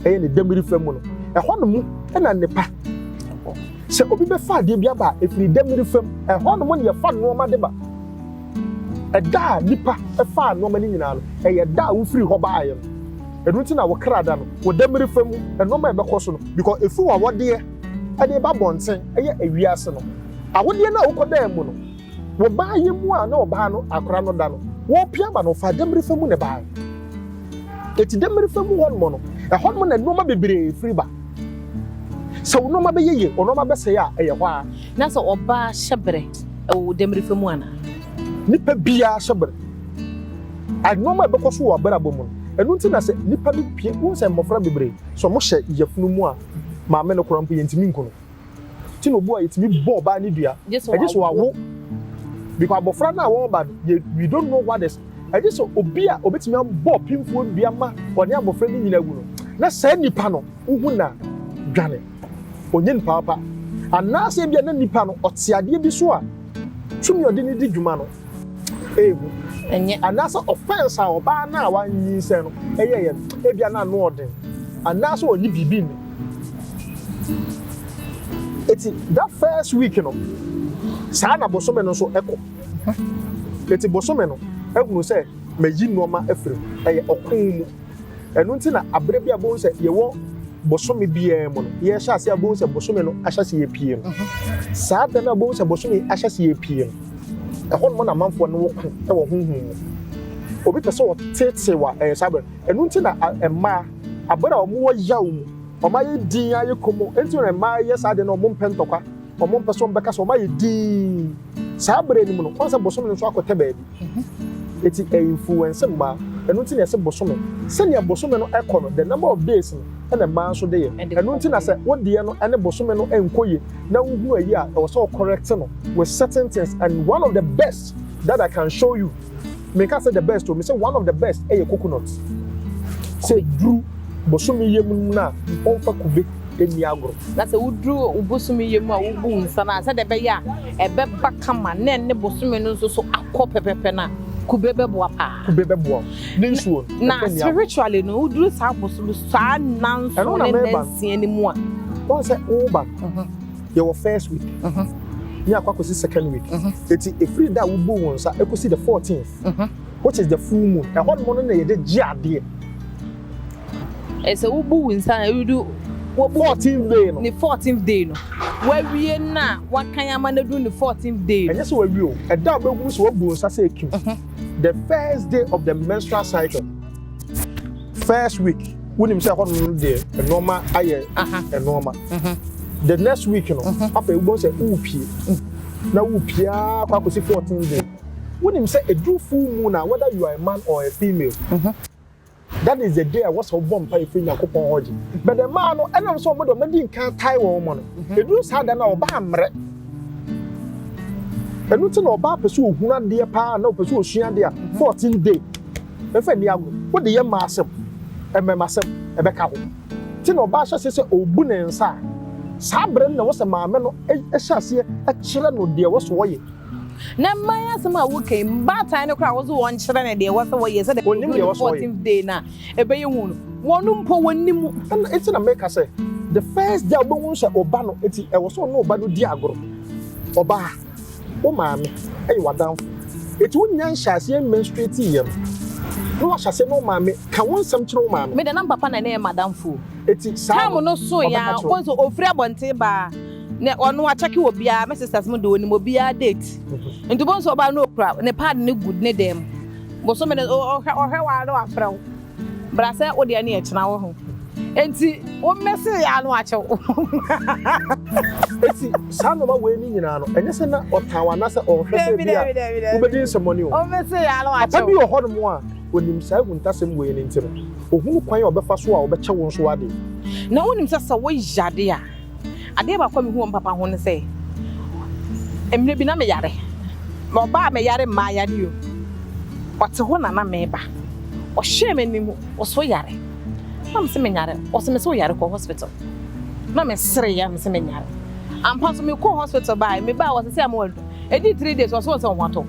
Ɛyɛ ne dɛmiri fa mu no. Ɛhɔ nom na nnepa. Sɛ obi bɛfa adeɛ bi aba a, ɛfiri dɛmiri fam. Ɛhɔ nom na yɛfa nnoɔma de ba. Ɛda a nnipa faa nnoɔma no nyinaa no, ɛyɛ da a wofiri hɔ baeɛ no. Ɛno nti na wo kra da no, wo dɛmiri fa mu, nnoɔma a ɛbɛkɔ so no, because ɛfiri w'awodeɛ de reba abɔnten, ɛyɛ ewiase no. Awodeɛ no a wokɔdaa mu no, Wɔ baa yi mu a na ɔbaa no akora no da no, wɔrepia ba no, ɔfaa dɛmirifa mu na ɛbaeɛ. Eti dɛmirifa mu hɔnom no, ɛhɔnom na nneɛma bebree firi ba. Sɛ wo nneɛma bɛyɛ yie, wo nneɛma bɛsɛe a, ɛyɛ hɔ ara. Na sɛ ɔbaa hyɛ berɛ wɔ wo dɛmirifa mu anaa? Nipa biara hyɛ berɛ. Nneɛma a ɛbɛkɔ so wɔ w'abrabɔ mu no, ɛno nti na sɛ nipa bi pue, wohu sɛ mmɔfra bebree, sɛ wɔhyɛ yafunu mu a, maame no koraa mpo yɛntumi nku no. Ti na obu a yɛtumi bɔ ɔbaa ne dua. Ɛgye sɛ wawo. Because abɔfra no a wɔreba no, yɛ we don't know what is. Ɛgye sɛ obi a obetumi abɔ ɔpemfoɔ dua ma ɔne abɔfra no nyinaa wu no, na saa nipa no, wohu no a, dwane. Ɔnyɛ nipa papa. Anaasɛ ebia na nipa no, ɔte adeɛ bi so a, tumi a ɔde no di dwuma no, ɛyɛ hu. Ɛnyɛ. Anaasɛ offense a ɔbaa no a wanyinsɛn no yɛeɛ no, ebia na ano ɔden. Anaasɛ ɔnye biribi nni. Eti that first week no, saa na bosome no nso kɔ. Eti bosome no ahunu sɛ mayi nneɛma afiri mu. Ɛyɛ ɔko mu. Ɛno nti na abere bi a bohu sɛ yɛwɔ bosome biara mu no, yɛhyɛ ase a bohu sɛ bosome no ahyɛ ase yɛpie no. Saa da no a bohu sɛ bosome ahyɛ ase yɛpie no, ɛhɔ nom na amanfoɔ no ko wɔ honhom mu. Obi pɛ sɛ ɔteetee wa ɛyɛ saa bere. Ɛno nti na mmaa, abere a wɔwɔ yaw mu, wɔayɛ dinn ayɛ komm, ɛnti na mmaa yɛ saa deɛ no, wɔmpɛ ntɔkwa, wɔmpɛ sɛ wɔbɛka sɛ wɔayɛ dinn. Saa bere no mu no, wɔn sɛ bosome no nso akɔtɛ baabi. Eti ɛ influence mmaa. Ɛno nti na yɛse bosome. Sɛnea bosome no ɛkɔ no, the number of days no, ɛna mmaa nso de yɛ. Ɛno nti na sɛ wo deɛ no ɛne bosome no ɛnkɔ yie na wohunu ayi a, ɛwɔ sɛ wo correct no with certain things and one of the best that I can show you, menka sɛ the best o, mese one of the best ɛyɛ coconut. Sɛ duru bosome yɛ mu no a, wɔmfa kube nni agorɔ. Na sɛ woduru wo bosome yɛ mu a wobu wo nsa no a, sɛdeɛ ɛbɛyɛ a ɛbɛba kama na ɛne bosome no nso so akɔ pɛpɛpɛ no a, kube bɛboa paa. Kube bɛboa wo. Ne nsuo no, Na ɛmfa nni agorɔ. spiritually no, woduru saa bosome saa nnanson Ɛno na ne mereba no. nnansia no mu a. Woahu sɛ woreba no, yɛwɔ first week, ne akɔ akɔsi second week. Eti ɛfiri da a wobuu wo nsa ɛkɔsi the fourteenth, which is the full moon, ɛhɔ nom no na yɛde gye adeɛ. Sɛ wobu wo nsa a ɛdu wobu fourteenth day no. Ne fourteenth day no wawie no a wakan ama no adu ne fourteenth day no. Ɛnyɛ sɛ wawie o, ɛda a wobɛhunu sɛ wabu wo nsa sɛ ekim, the first day of the menstrual cycle, first week, wonim sɛ ɛhɔ nom no deɛ nneɛma ayɛ nneɛma. The next week no, afei wobɛhu sɛ worepie, na worepie ara kɔ akɔsi fourteenth day. Wonim sɛ ɛduru full moon a, whether you are a man or a female, That is the day a ɛwɔ sɛ wobɔ mpae firi Nyankopɔn hɔ gye. But mmaa no, ɛnam sɛ wɔn de wɔn adi nkan tae wɔn mu no, ɛduru saa da no a ɔbaa mmerɛ. Ɛno nti na ɔbaa pɛ sɛ ɔhunu adeɛ paa na ɔpɛ sɛ ɔsua adeɛ a 14 day ɛmfa nni agorɔ. Wode yɛ mmaa asɛm, mmɛma asɛm, ɛbɛka ho. Nti na ɔbaa hyɛ aseɛ sɛ ɔrebu ne nsa a, saa berɛ no na ɛwɔ sɛ maame no hyɛ aseɛ kyerɛ no deɛ ɛwɔ sɛ ɔyɛ. Na mmaa yi asɛm a woka yi, mbaatan no koraa wɔdze wɔn kyerɛ no deɛ ɛwɔ sɛ wɔyɛ sɛdeɛ Wɔnnim deɛ ɛwɔ sɛ wɔyɛ. fourteenth day no a ɛbɛyɛ hu no, wɔn mpo wɔnnim. Ɛna enti na meka sɛ, the first day a wobɛhu sɛ ɔba no, enti ɛwɔ sɛ ɔne ɔba no di agorɔ. Ɔbaa, wo maame yɛ w'adamfo. Enti wonnya nhyɛaseɛ mmenstruate-iiɛ no, na wahyɛ aseɛ ne wo maame, ka wo nsɛm kyerɛ wo maame. Me deɛ na me papa na na ɛyɛ m'adamfo o. Enti saa Time no, no soeɛ ɔbɛka ara, kyerɛ wo. wobɛhu sɛ ɔfiri abɔnten ba a, Na ɔno wakyɛke obiara, me sisters mo de onim obiara date. Nti wobɛhu sɛ ɔbaa no okura ne pad no gu ne dan mu. Bosome no ɔhwɛ ɔhwɛ wa na wafrɛ wo. Bra sɛ wo deɛ ne ɛkyena wo ho. Nti wo mese ya no akyɛ wo. Eti saa nnoɔma wei ne nyinaa no, ɛnyɛ sɛ na ɔtan wo anaasɛ ɔhwɛ sɛ bi a wobɛdi nsɛmmɔne o. Wo mese ya no akyɛ Papa bi wo. wɔ hɔnom a, onim saa ahuntasɛm wei no nti no, ohunu kwan a ɔbɛfa so a ɔbɛkyɛ wo nso adeɛ. Na wonim sɛ sɛ woyare a, Adeɛ baako a mehu wɔ me papa ho ne sɛ, mmerɛ bi na meyare. Ɔbaa a meyare mmaa yare o. Ɔte hɔ na na meba. Ɔhwɛɛ m'anim, ɔse woyare? Na mese menyare. Ɔse mese woyare kɔ hospital. Na mesereeɛ a mese menyare. Ampa nso mekɔɔ hospital baeɛ, mebaa ɔse sɛ ama waduru. Ɛdii 3 days ɔse ɔsɛ wo ho atɔ wo.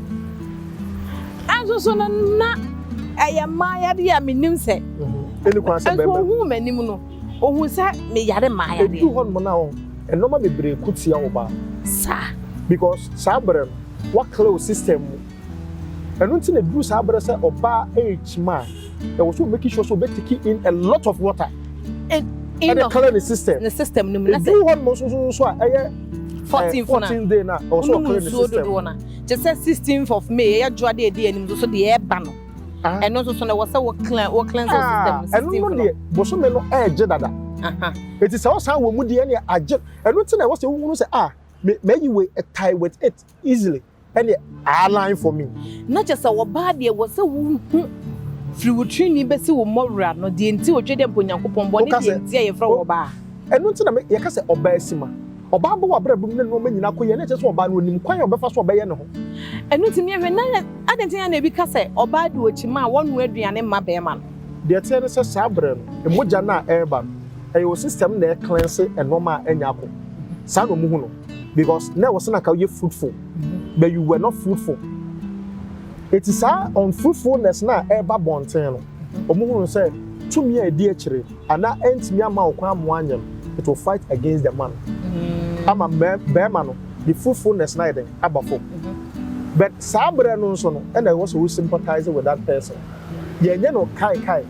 Ɛnso so no na ɛyɛ mmaa yadeɛ a menim sɛ. Ɛni kwan sɛ Nso bɛrima. ohuu m'anim no, ohuu sɛ meyare mmaa yadeɛ. Ɛdu hɔ nom na wɔn nneɛma bebree ko tia ɔbaa. Because saa berɛ no, woaclear wo system mu. Ɛno nti na ɛduru saa berɛ sɛ ɔbaa ɛrekyima a, ɛwɔ sɛ make sure sɛ ɔbɛtake in a lot of water. Ɛde clear ne system. Ne system no mu. Na sɛ Ɛduru hɔ nom nso nso nso a ɛyɛ 14th na. 14 day na ɛwɔ sɛ Wonom ɔclear ne nsuo system. dodoɔ na kyɛ sɛ 16th of May ɛyɛ dwoa de edi anim nso so deɛ ɛba no. Ɛno nso so na ɛwɔ sɛ wo clean wo cleanse wo Ah, system no ɛno no 16th no. deɛ bosome no ɛɛgye dada. Eti sɛ ɔsan wɔ mu deɛ ɛne agye ɛno ti na ɛwɔ sɛ wohunu sɛ, ah, me mɛyi wei tie with it easily, ɛne align for me. Na kyɛ sɛ ɔbaa deɛ, wɔ sɛ wohu firi wo tirinwi bɛsi wo mmɔwura no deɛ nti otwe dɛ mpo Onyankopɔn bɔ ne Woka deɛ nti a yɛfrɛ wɔ ɔbaa. Ɛno nti na yɛka sɛ ɔbaa si ma ɔbaa bɔ wɔ abrabɔ mu ne nneɛma nyinaa kɔ yɛ ne kyerɛ sɛ ɔbaa no onim kwan a ɔbɛfa so ɔbɛyɛ ne ho. Ɛno nti miɛhwɛ na adɛn nti na ebi ka sɛ ɔbaa de okyima a wɔnoa aduane mma bɛrima no? Deɛ teɛ ne sɛ saa berɛ no, mogya no a ɛreba no, ɛyɛ wo system na ɛcleanse nneɛma a ɛnya akɔ saa na ɔmu hu no, because na ɛwɔ sɛ na ka woyɛ fruitful, but you were not fruitful. Eti saa unfruitfulness na ɛreba bɔnten no, ɔmu hu no sɛ tumi a ɛdi akyire anaa ɛntumi ama wo kwan amoa anyɛ no, it will fight against the man ama bɛrima no the fruitfulness na yɛ den aba fam. But saa berɛ no nso no, ɛna ɛwɔ sɛ wo sympathize with that person. Yɛnyɛ no kai kai,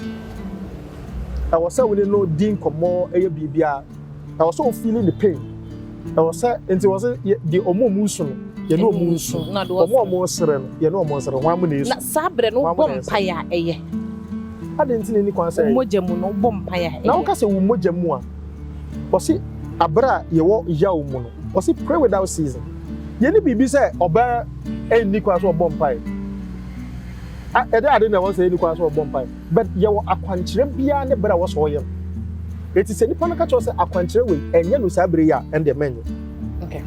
ɛwɔ sɛ wo ne no di nkɔmmɔ, ɛyɛ biribiara, ɛwɔ sɛ wo feeling the pain, ɛwɔ sɛ nti wɔ sɛ deɛ ɔmo a ɔmo nsu no, yɛne ɔmo nsu, Na de ɔmo a ɔmo sere no, yɛne ɔmo nsere. Wɔn amu na esu. Na saa berɛ no Wɔn wobɔ amu na ɛsere. mpaeɛ a ɛyɛ Adi nti na ɛni kwan sɛ wo ɛyɛ. mogya mu no, wobɔ mpaeɛ a Na ɛyɛ. woka sɛ wo mogya mu a, ɔsi abere a yɛwɔ yaw mu no, ɔsi pray without ceasing. Yɛne biribi sɛ ɔbaa ɛnni kwan sɛ ɔbɔ mpae a ɛde ade na ɛwɔ sɛ ɛnni kwan sɛ ɔbɔ mpae, but yɛwɔ akwankyerɛ biara ne bere a wɔsɔ ɔyɛ no. Eti sɛ nipa no ka kyerɛ sɛ akwankyerɛ wei ɛnyɛ no saa bere yi a, ɛndeɛ mɛnyɛ.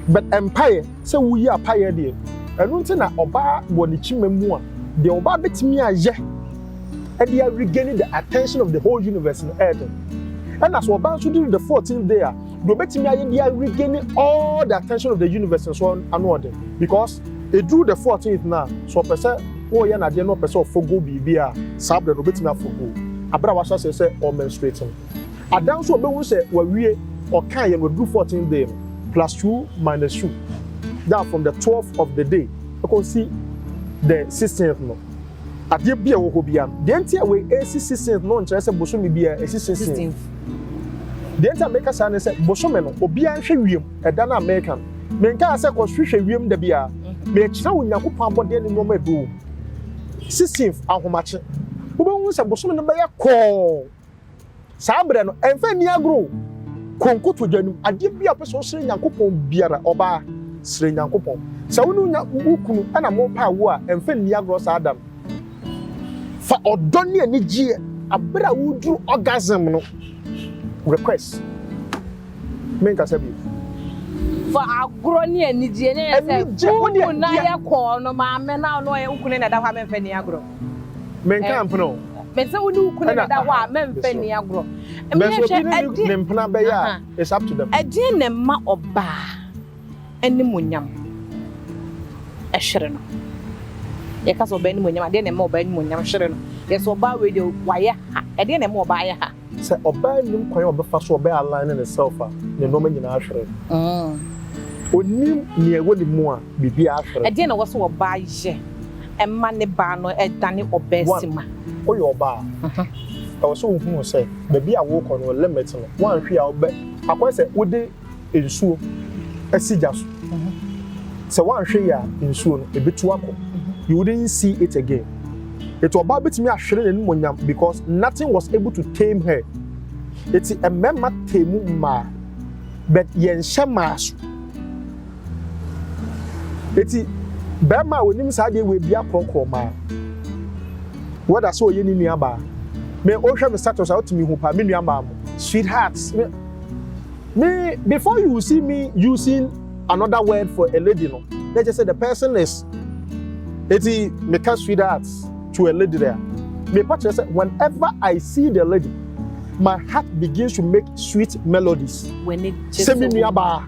But mpaeɛ sɛ woyi apaeɛ deɛ, ɛno nti na ɔbaa wɔ ne kyima mu a, deɛ ɔbaa bɛtumi ayɛ ɛde aregain the attention of the whole universe no ɛɛden. Ɛna so ɔbaa nso during the 14th day a, deɛ ɔbɛtumi ayɛ de aregain all the attention of the universe nso ano ɔden, because eduru the 14th na so ɔpɛ sɛ wɔreyɛ n'adeɛ na ɔpɛ sɛ ɔforgo biribi a, saa abirɛ no ɔbɛtumi aforgo abirɛ a wahyɛ aseɛ sɛ ɔmenstruate no. Adan nso ɔbɛhu sɛ wawie ɔkan yɛ no waduru 14th day no, plus two minus two, that from the 12th of the day ɛkɔsi the 16th no, adeɛ bi a ɛwɔ hɔ biara no. Deɛ nti a wei esi 16th no nkyerɛ sɛ bosome biara esi 16th. 16th. Deɛ nti a meka saa ne sɛ bosome no, obiara nhwɛ wiem ɛda no a meka no. Menkaa sɛ kɔhwehwɛ wiem da biara, mekyerɛ wo Nyankopɔn abɔdeɛ ne nneɛma a ɛbi wɔ mu. 16th ahomakye, wobɛhu sɛ bosome no bɛyɛ kɔɔ. Saa berɛ no, ɛmfa nni agorɔ o. Kɔ nkotodwe no, adeɛ bi a wopɛ sɛ wosrɛ Nyankopɔn biara, ɔbaa, srɛ Nyankopɔn. Sɛ wo ne wo kunu ɛna mopa awo a, ɛmfa nni agorɔ saa da no. Fa ɔdɔ ne anigyeɛ abere a woduru orgasm no request. Menkasa bio. Fa agorɔ ne anigyeɛ ne yɛ sɛ Anigye, wo deɛ- wo na yɛ kɔɔ no maame na ɔno ɔyɛ wo kunu na ɛda hɔ a, mɛmfa ni agorɔ. Menka mpene o. Mɛ sɛ wo ne wo kunu na ɛda hɔ a, mɛmfa ni agorɔ. Bɛsɛ obi ne Ɛdeɛ ne mpena bɛyɛ a, it's up to them. Ɛdeɛ na ɛma ɔbaa animonyam ɛhwere no? Yɛka sɛ ɔbaa animonyam, adeɛ na ɛma ɔbaa animonyam hwere no. Yɛsɛ ɔbaa wei deɛ wayɛ ha, ɛdeɛ na ɛma ɔbaa yɛ ha? Sɛ ɔbaa nim kwan a ɔbɛfa so ɔbɛyɛ align ne self a, ne nneɛma nyinaa ahwere. Onim nea ɛwɔ ne mu a, biribiara ahwere. Ɛdeɛ na ɛwɔ sɛ ɔbaa yɛ ɛma ne baa no ɛdane ɔbaa One. si ma? Woyɛ ɔbaa, ɛwɔ sɛ wohunu sɛ baabi a wokɔ no, limit no, woanhwe a wobɛ akɔyɛ sɛ wode nsuo asi gya so. Sɛ woanhwɛ yi a, nsuo no ɛbɛtu akɔ, you wouldn't see it again. Eti ɔbaa bɛtumi ahwere n'animonyam because nothing was able to tame her. Eti mmarima tame mmaa, but yɛnhyɛ mmaa so. Eti bɛrima a onim saa adeɛ wɔ ebi akorɔkorɔ mmaa, whether sɛ ɔyɛ ne nua baa. Me wohwɛ me status a, wotumi hu paa me nua baa mo sweethearts. Me before you see me using another word for a lady no. na kyerɛ sɛ the person is. Eti meka sweetheart to a lady there, mepa kyerɛ sɛ whenever I see the lady, my heart begins to make sweet melodies. W'ani gye. Sɛ me nua baa,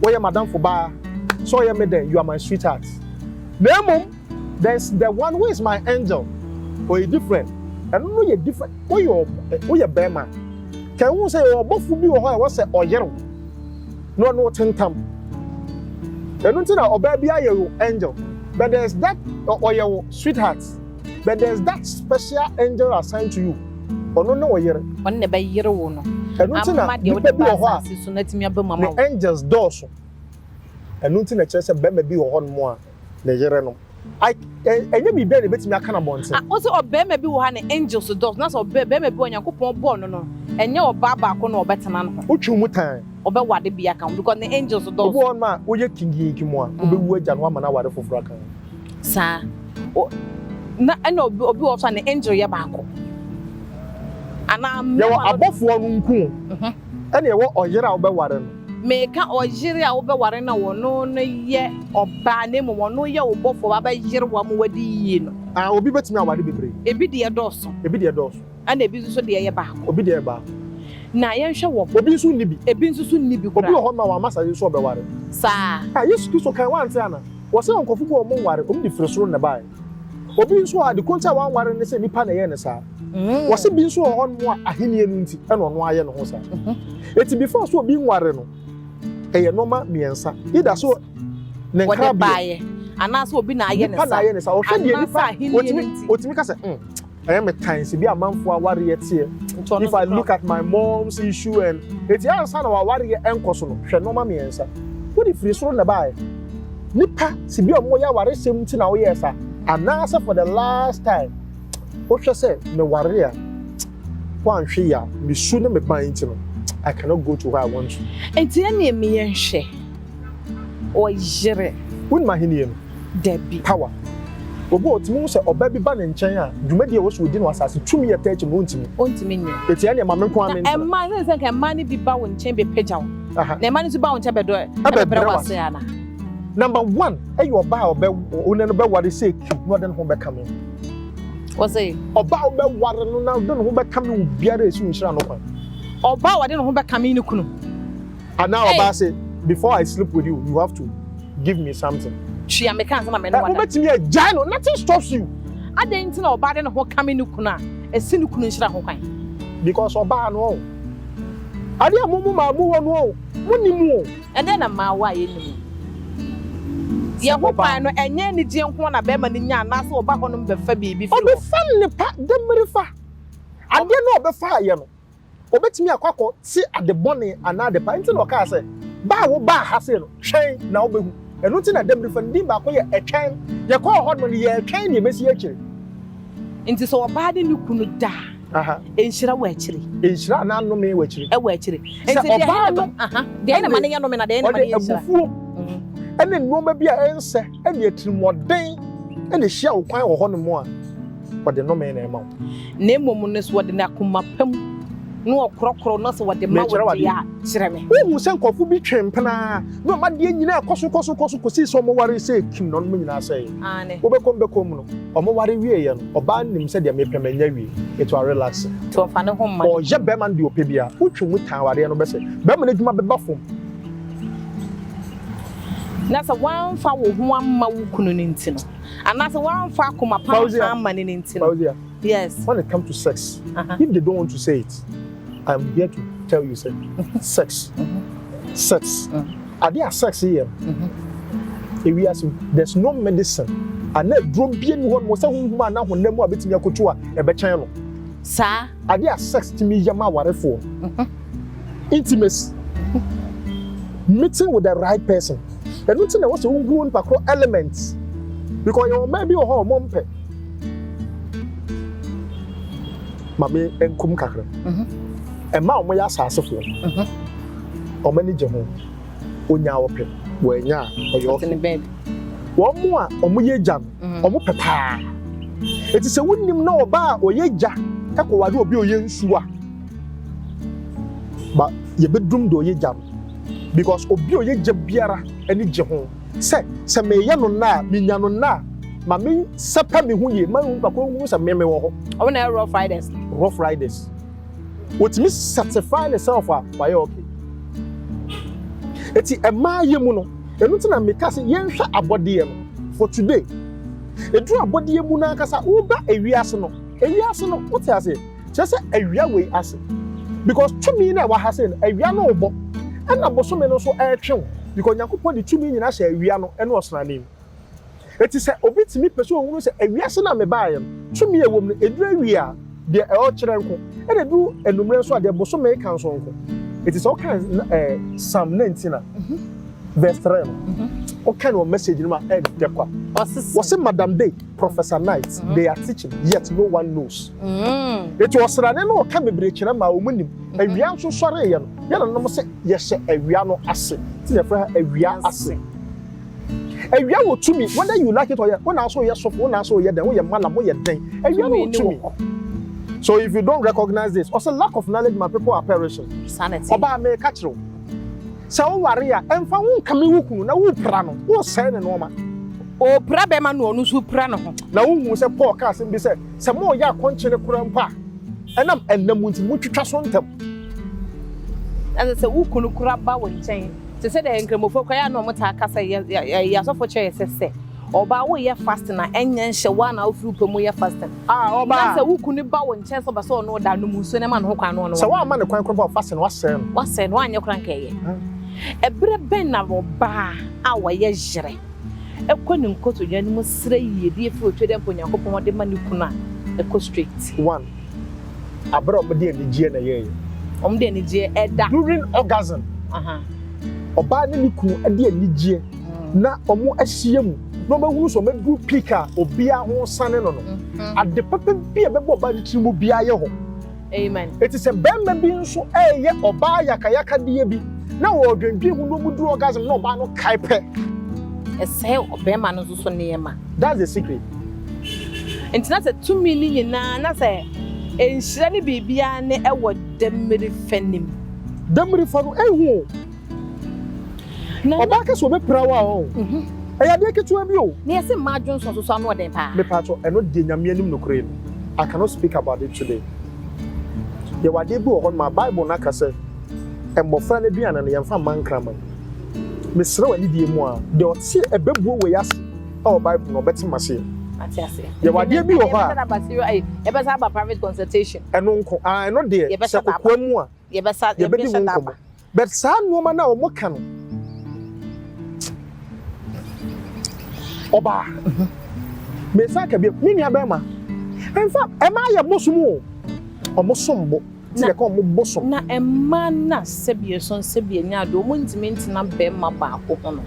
wɔyɛ madamfo baa, sɛ ɔyɛ me dɛn, you are my sweetheart. Na mmom there's the one who is my angel, ɔyɛ different. Ɛno no yɛ different. Woyɛ woyɛ bɛrima kɛn ho sɛ yɛwɔ ɔbɔfo bi wɔ hɔ a ɛwɔ sɛ ɔyerew na ɔno tentam. Ɛno nti na ɔbaa bi ayɛ wo angel, but there's that ɔyɛ wo sweetheart, but there's that special angel assigned to you. Ɔno ne ɔyere. Ɔno na ɛbɛyere wo no. Ɛno nti na Ama deɛ nipa wode bi ba wɔ hɔ a asase so no atumi aba mu ama ne wo. angels dɔɔso. Ɛno nti na kyerɛ sɛ bɛrima bi wɔ hɔnom a ne yere no ɛnyɛ biribi a na ebɛtumi aka na bɔnten. Ah, wo sɛ ɔbarima bi wɔ ha ne angels dɔɔso, na sɛ ɔbɛ barima bi wɔ Nyankopɔn bɔɔ no, ɛnyɛ ɔbaa baako na ɔbɛtena no ho. Wotwi mu tan. Ɔbɛwade bi aka ho because ne angels Obi dɔɔso. wɔ hɔnom a woyɛ kinkinki mu a, wobɛwu agya no ama no aware foforɔ aka ho. Saa na ɛna obi wɔ so a ne angel yɛ baako anaa Yɛwɔ mmarima no. abɔfoɔ no nko, ɛna yɛwɔ ɔyere a wobɛware no. Meka ɔyere a wobɛware no a, wɔno no yɛ ɔbaa, na mmom ɔno yɛ wo bɔfoɔ wabɛyere wo ama wadi yie no. Ah, obi bɛtumi aware bebree. Ebi deɛ dɔɔso. Ebi deɛ dɔɔso. Ɛna ebi nso so deɛ yɛ baako. Obi deɛ baako. Na yɛnhwɛ wɔ Obi nso nni bi. Ebi nso so nni bi Obi wɔ koraa. hɔ ma wɔn ama sase so ɔbɛware. Saa. Ah, Yesu Kristo kan wante ana wɔsɛ nkɔfo bi a wɔn nware, wɔn de firi soro na ɛbaeɛ. Obi nso a ade konti a wɔanware ne sɛ nipa na ɛyɛ ne saa. Wɔsɛ bi nso wɔ hɔ nom a ahenni no nti ɛna ɔno ayɛ ne ho saa. Eti before so obi nware no, ɛyɛ nneɛma mmiɛnsa. Ida so ne Wɔde nkrabea. baeɛ anaasɛ obi na ayɛ ne Nipa na saa. ayɛ ne saa. Ɔhwɛ deɛ Anaasɛ nipa ahenni no otumi nti. otumi ka sɛ ɛyɛ me tan si bi amanfo awareɛ teɛ. Nti ɔno If I nso look at my mom's issue and eti ansa na wawareɛ ɛnkɔ so no, hwɛ nneɛma mmiɛnsa. Wode firi soro na baeɛ, nipa si bi a wɔyɛ awaresɛm nti na woyɛɛ saa, anaasɛ for the last time wohwɛ sɛ meware a, woanhwɛ yi a, mesu ne me ban nti no, I cannot go to where I want to. Nti ɛne emi yɛnhwɛ ɔyere. Wonim ahenni no? Dabi. Power. Obi a ɔtumi hu sɛ ɔbaa bi ba ne nkyɛn a, dwumadi a ɛwɔ so ɔdi no asase tumi yɛ tɛ akyi no, ɔntumi. Ɔntumi nyɛ. Eti ɛne ma me nko ara Na me ntena. ɛma sɛ nka mmaa no bi ba wo nkyɛn bɛpagya wo na ɛma no nso ba wo nkyɛn bɛdɔ Ɛbɛbrɛ ɛbɛbrɛ wo wo ase ana? Number one, ɛyɛ ɔbaa a ɔbɛ wo ne no bɛware sɛ ekiw na ɔde ne ho bɛka me. Wɔsɛ Ɔbaa a wobɛware no na ɔde ne ho bɛka me wo biara, esi wo nhyira no kwan. Ɔbaa a wɔde ne ho bɛka me ne kunu. Anaa Hey. ɔbaa sɛ before I sleep with you, you have to give me something. Twia meka ansa na me ne Ɛ wada. wobɛtumi agyae no, nothing stops you. Adɛn nti na ɔbaa de ne ho ka me ne kunu a, ɛsi ne kunu nhyira ho kwan? Because ɔbaa no ɔn adeɛ a mo mu maa mo wɔ no ɔn mo ni mu o. Ɛdɛn na mmaa wɔ a yɛnim yɛn ho Ɔbaa. kwan no? Ɛnyɛ anigye nko na bɛrima no nya anaasɛ ɔba hɔ no bɛfa biribi firi hɔ? Ɔbɛfa nipa dɛmɛri fa adeɛ no a ɔbɛfa ayɛ no, ɔbɛtumi akɔ akɔ te ade bɔne anaa ade pa. Nti na ɔkaa sɛ baa wo baa ha sei no, twɛn na wobɛhu. Ɛno nti na dɛmɛri fa no din baako yɛ ɛtwɛn. Yɛkɔɔ hɔ no, yɛtwɛn deɛ ɛbɛsi akyire. Nti sɛ ɔbaa de ne kunu da a, nhyira wɔ akyire? Nhyira anaa nnome wɔ akyire. Ɛwɔ akyire. Sɛ Nti deɛ ɔbaa ɛna no aha, deɛ ɛna ma ne yɛ nnome na deɛ ɛna ma ne ɔde yɛ nhyira? abufuo ɛne nneɛma bi a ɛnsɛ ɛne atirimuɔden ɛna ehyia wo kwan wɔ hɔnom a, ɔde nnome na ɛma wo. Na mmom no so wɔde n'akoma pa mu na ɔkorɔkorɔ no sɛ wɔde ma Mekyerɛ wo wo deɛ a, kyerɛ me. Wohu sɛ nkurɔfo bi twe mpenaa na ɔma deɛ nyinaa kɔ so kɔ so kɔ so kɔsii sɛ ɔmoware sɛ kim na ɔnom nyinaa sɛe. Ane. Wobɛkɔm bɛkɔm no, ɔmoware wieɛ no, ɔbaa nim sɛ deɛ mepɛ manya wie, ɛto a relax. Nti ɔfa ne ho ma ne Ɔyɛ bɛrima no deɛ ɔpɛ biara. Wotwe mu tan awareɛ no, bɛsɛ bɛrima no adwuma bɛba fam. Na sɛ woamfa wo ho amma wo kunu no nti no, anaasɛ woamfa akoma pa Fauzia. amfa amma no nti no. Fauzia. Yes. When it comes to sex, if they don't want to say it, I'm here to tell you, say sex, sex adeɛ a sex yɛ no, ewiase mu, there's no medicine ana aduro bie ni hɔ nom sɛ honhom ana honam mu a bɛtumi akoto a ɛbɛkyɛn no. Saa. Adeɛ a sex tumi yɛ ma awarefoɔ, intimacy, meeting with the right person. Ɛno nti na ɛwɔ sɛ wohu nipa korɔ elements, because yɛwɔ mmaa bi wɔ hɔ a ɔmo mpɛ maame nkum kakra. Ɛmmaa a wɔyɛ asasefoɔ, wɔn ani gye ho, onya ɔpɛ, wɔanya a ɔyɛ Ɔte ne ɔpɛ. baabi. Wɔn mo a wɔyɛ gya no, wɔn pɛ paa. Eti sɛ wonim na ɔbaa a ɔyɛ gya ɛkɔware obi a ɔyɛ nsuo a, ba yɛbɛdum deɛ ɔyɛ gya no, because obi a ɔyɛ gya biara ani gye ho. Sɛ, sɛ meyɛ no nnɛ a, menya no nnɛ a, ma me sɛpɛ me ho yie, ma nipa ko nhunu sɛ me mewɔ hɔ. Ɔmo na ɛyɛ rough riders. Rough riders. Otumi certify ne self a, wayɛ okay. Eti ɛmaa yɛ mu no, ɛno nti na meka sɛ yɛnhwɛ abɔdeɛ no for today. Ɛduru abɔdeɛ mu no ankasa, woba ewiase no, ewiase no, wote aseɛ? Kyerɛ sɛ awia wei ase. Because tumi no a ɛwɔ ha sei no, awia no rebɔ, ɛna bosome no nso ɛretwe wo. Because Nyankopɔn de tumi nyinaa hyɛ awia no ne ɔsrane mu. Enti sɛ obi tumi pɛ sɛ ɔhunu sɛ ewiase no a mebaeɛ no, tumi a ɛwɔ mu no, ɛduru awia a, deɛ ɛrekyerɛ nko, ɛna ɛduru anwummerɛ nso a, deɛ bosome reka nso nko. Enti sɛ wokan eh, Psalm 19 a, verse 3 no, wokan wɔ message no mu a, ɛdɛ kwa. Wɔse Madam Day, Professor Knight, they are teaching, yet no one knows. Enti ɔsrane no reka bebree kyerɛ ma wɔn nim. Awia nso sɔreeɛ no, yɛn nananom se yɛhyɛ awia no ase. Nti na yɛfrɛ ha awia ase. Awia wɔ tumi, whether you like it or wo na so woyɛ sɔfo, wo na so woyɛ dɛn, woyɛ malam, woyɛ dɛn. Awia no wɔ tumi. So if you don't recognize this, ɔsɛ lack of knowledge, my people are perishing. Ɔbaa meka kyerɛ wo. Sɛ woware a, ɛmfa wo nkame wo kunu na wopira no, wosɛe ne nneɛma. Ɔpira bɛrima na ɔno nso pira ne ho. Na wohu sɛ Paul ka asɛm bi sɛ, sɛ moreyɛ akɔnkyene koraa mpo a, ɛnam ɛnna mu nti, montwitwa so ntɛm. Ɛsɛ sɛ wo kunu kora ba wo nkyɛn te sɛ deɛ Nkramofoɔ koraa yɛ a na wɔtaa ka sɛ yɛ yɛ yɛ asɔfo kyerɛ yɛ sɛ sɛ ɔbaa woyɛ fasting a ɛnyɛ nhyɛ wo a na wofiri wo pɛ mu yɛ fasting. Ah, Na ɔbaa. sɛ wo kunu ba wo nkyɛn sɛ ɔpɛ sɛ ɔne wo da a, nom nsuo na ma ne ho kwan na ɔne wo Sɛ nna. woamma no kwan koraa mpo a, fasting no, woasɛe no. Woasɛe no, woanyɛ koraa anka ɛyɛ. Ɛberɛ bɛn na ɔbaa a ɔyɛ yerɛ kɔ ne nkotodwe anim srɛ yiedie firi Otwedeɛmpa Onyankopɔn hɔ de ma ne kunu a, ɛkɔ straight? One, Aber a wɔde anigyeɛ na ɛyɛeɛ. Wɔde anigyeɛ ɛda. During orgasm. Ɔbaa ne ne kunu de anigyeɛ na wɔn ahyia mu na wɔn ahunu sɛ wɔn aduru peak a obiara ho sane no no. Ade papa bi a ɛbɛbɔ ɔbaa ne tiri mu biara yɛ hɔ. Amen. Eti sɛ barima bi nso ɛreyɛ ɔbaa yakayakadeɛ bi na wɔredwendwen ho na wɔn duru orgasm na ɔbaa no kae pɛ. Ɛsɛe ɔbarima no nso so nneɛma. That's the secret. Nti na sɛ tumi no nyinaa na sɛ nhyira ne biribiara ne ɛwɔ dɛmirifa no mu. Dɛmirifa no ɛnhu o. Na Ɔbaa ka sɛ ɔbɛpira wo a ɔn. Ɛyɛ adeɛ ketewa bi o. Na yɛse mmaa dwonsɔ nso so ano ɔden paa. Mepatwɔ ɛno deɛ Nyame anim nokorɛ ni I cannot speak about it today. Yɛwɔ adeɛ bi wɔ hɔ nom a Bible no aka sɛ mmɔfra no aduane no yɛmfa mma nkraman. Mesrɛ wo anidie mu a deɛ ɔte ɛbɛbuo wei ase ɛwɔ Bible no ɔbɛte maseɛ. Mate aseɛ. Yɛwɔ adeɛ bi wɔ hɔ a. Yɛbɛsa aba serious yɛbɛsa aba private consultation. Ɛno nko ah ɛno deɛ sɛ kokoa mu a Yɛbɛsa yɛbɛdi ho yɛbɛhyɛ da nkɔmmɔ. aba. But saa nneɛma no a wɔka no ɔbaa mesan ka bio me nua bɛrima ɛnfa ɛmaa yɛ bosom o ɔmo som bo ti yɛ ka ɔmo bosom. Na mmaa no a sɛbi ɛsɔn sɛbi ɛnyɛ ade ɔmo ntumi ntena bɛrima baako ho no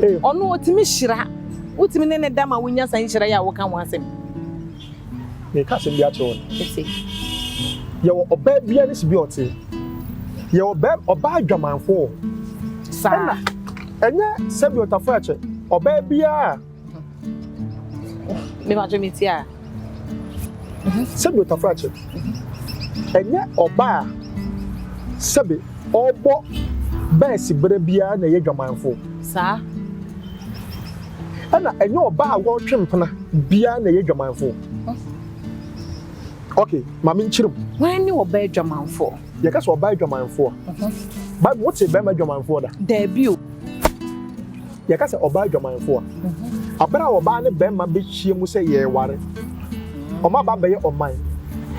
ɔno ɔtumi hyira wotumi ne ne da ma wonya saa nhyira yi a woka ho asɛm. Meka asɛm bi akyerɛ wo no. Yɛwɔ ɔbaa biara ne sibia ɔte. Yɛwɔ bɛɛ ɔbaa adwamanfo wɔ hɔ. Saa. Ɛna ɛnyɛ sɛbi ɔtafo ɛkyɛ ɔbaa biara. Mepa mi ti a. Sɛbi ɔtafo ɛkyɛ ɛnyɛ ɔbaa sɛbi ɔbɔ bɛɛsi berɛ biara na ɛyɛ dwamanfo. Saa. Ɛna ɛnyɛ ɔbaa a wɔretwe mpena biara na ɛyɛ dwamanfoɔ. Ok, ma menkyerɛ mu. Hwan ne ɔbaa adwamanfoɔ? Yɛka sɛ ɔbaa adwamanfoɔ a, Bible, wote bɛrima adwamanfoɔ da? Daabi o. Yɛka sɛ ɔbaa adwamanfoɔ a, abere a ɔbaa ne bɛrima bɛhyia mu sɛ yɛreware, wɔn aba abɛyɛ ɔman.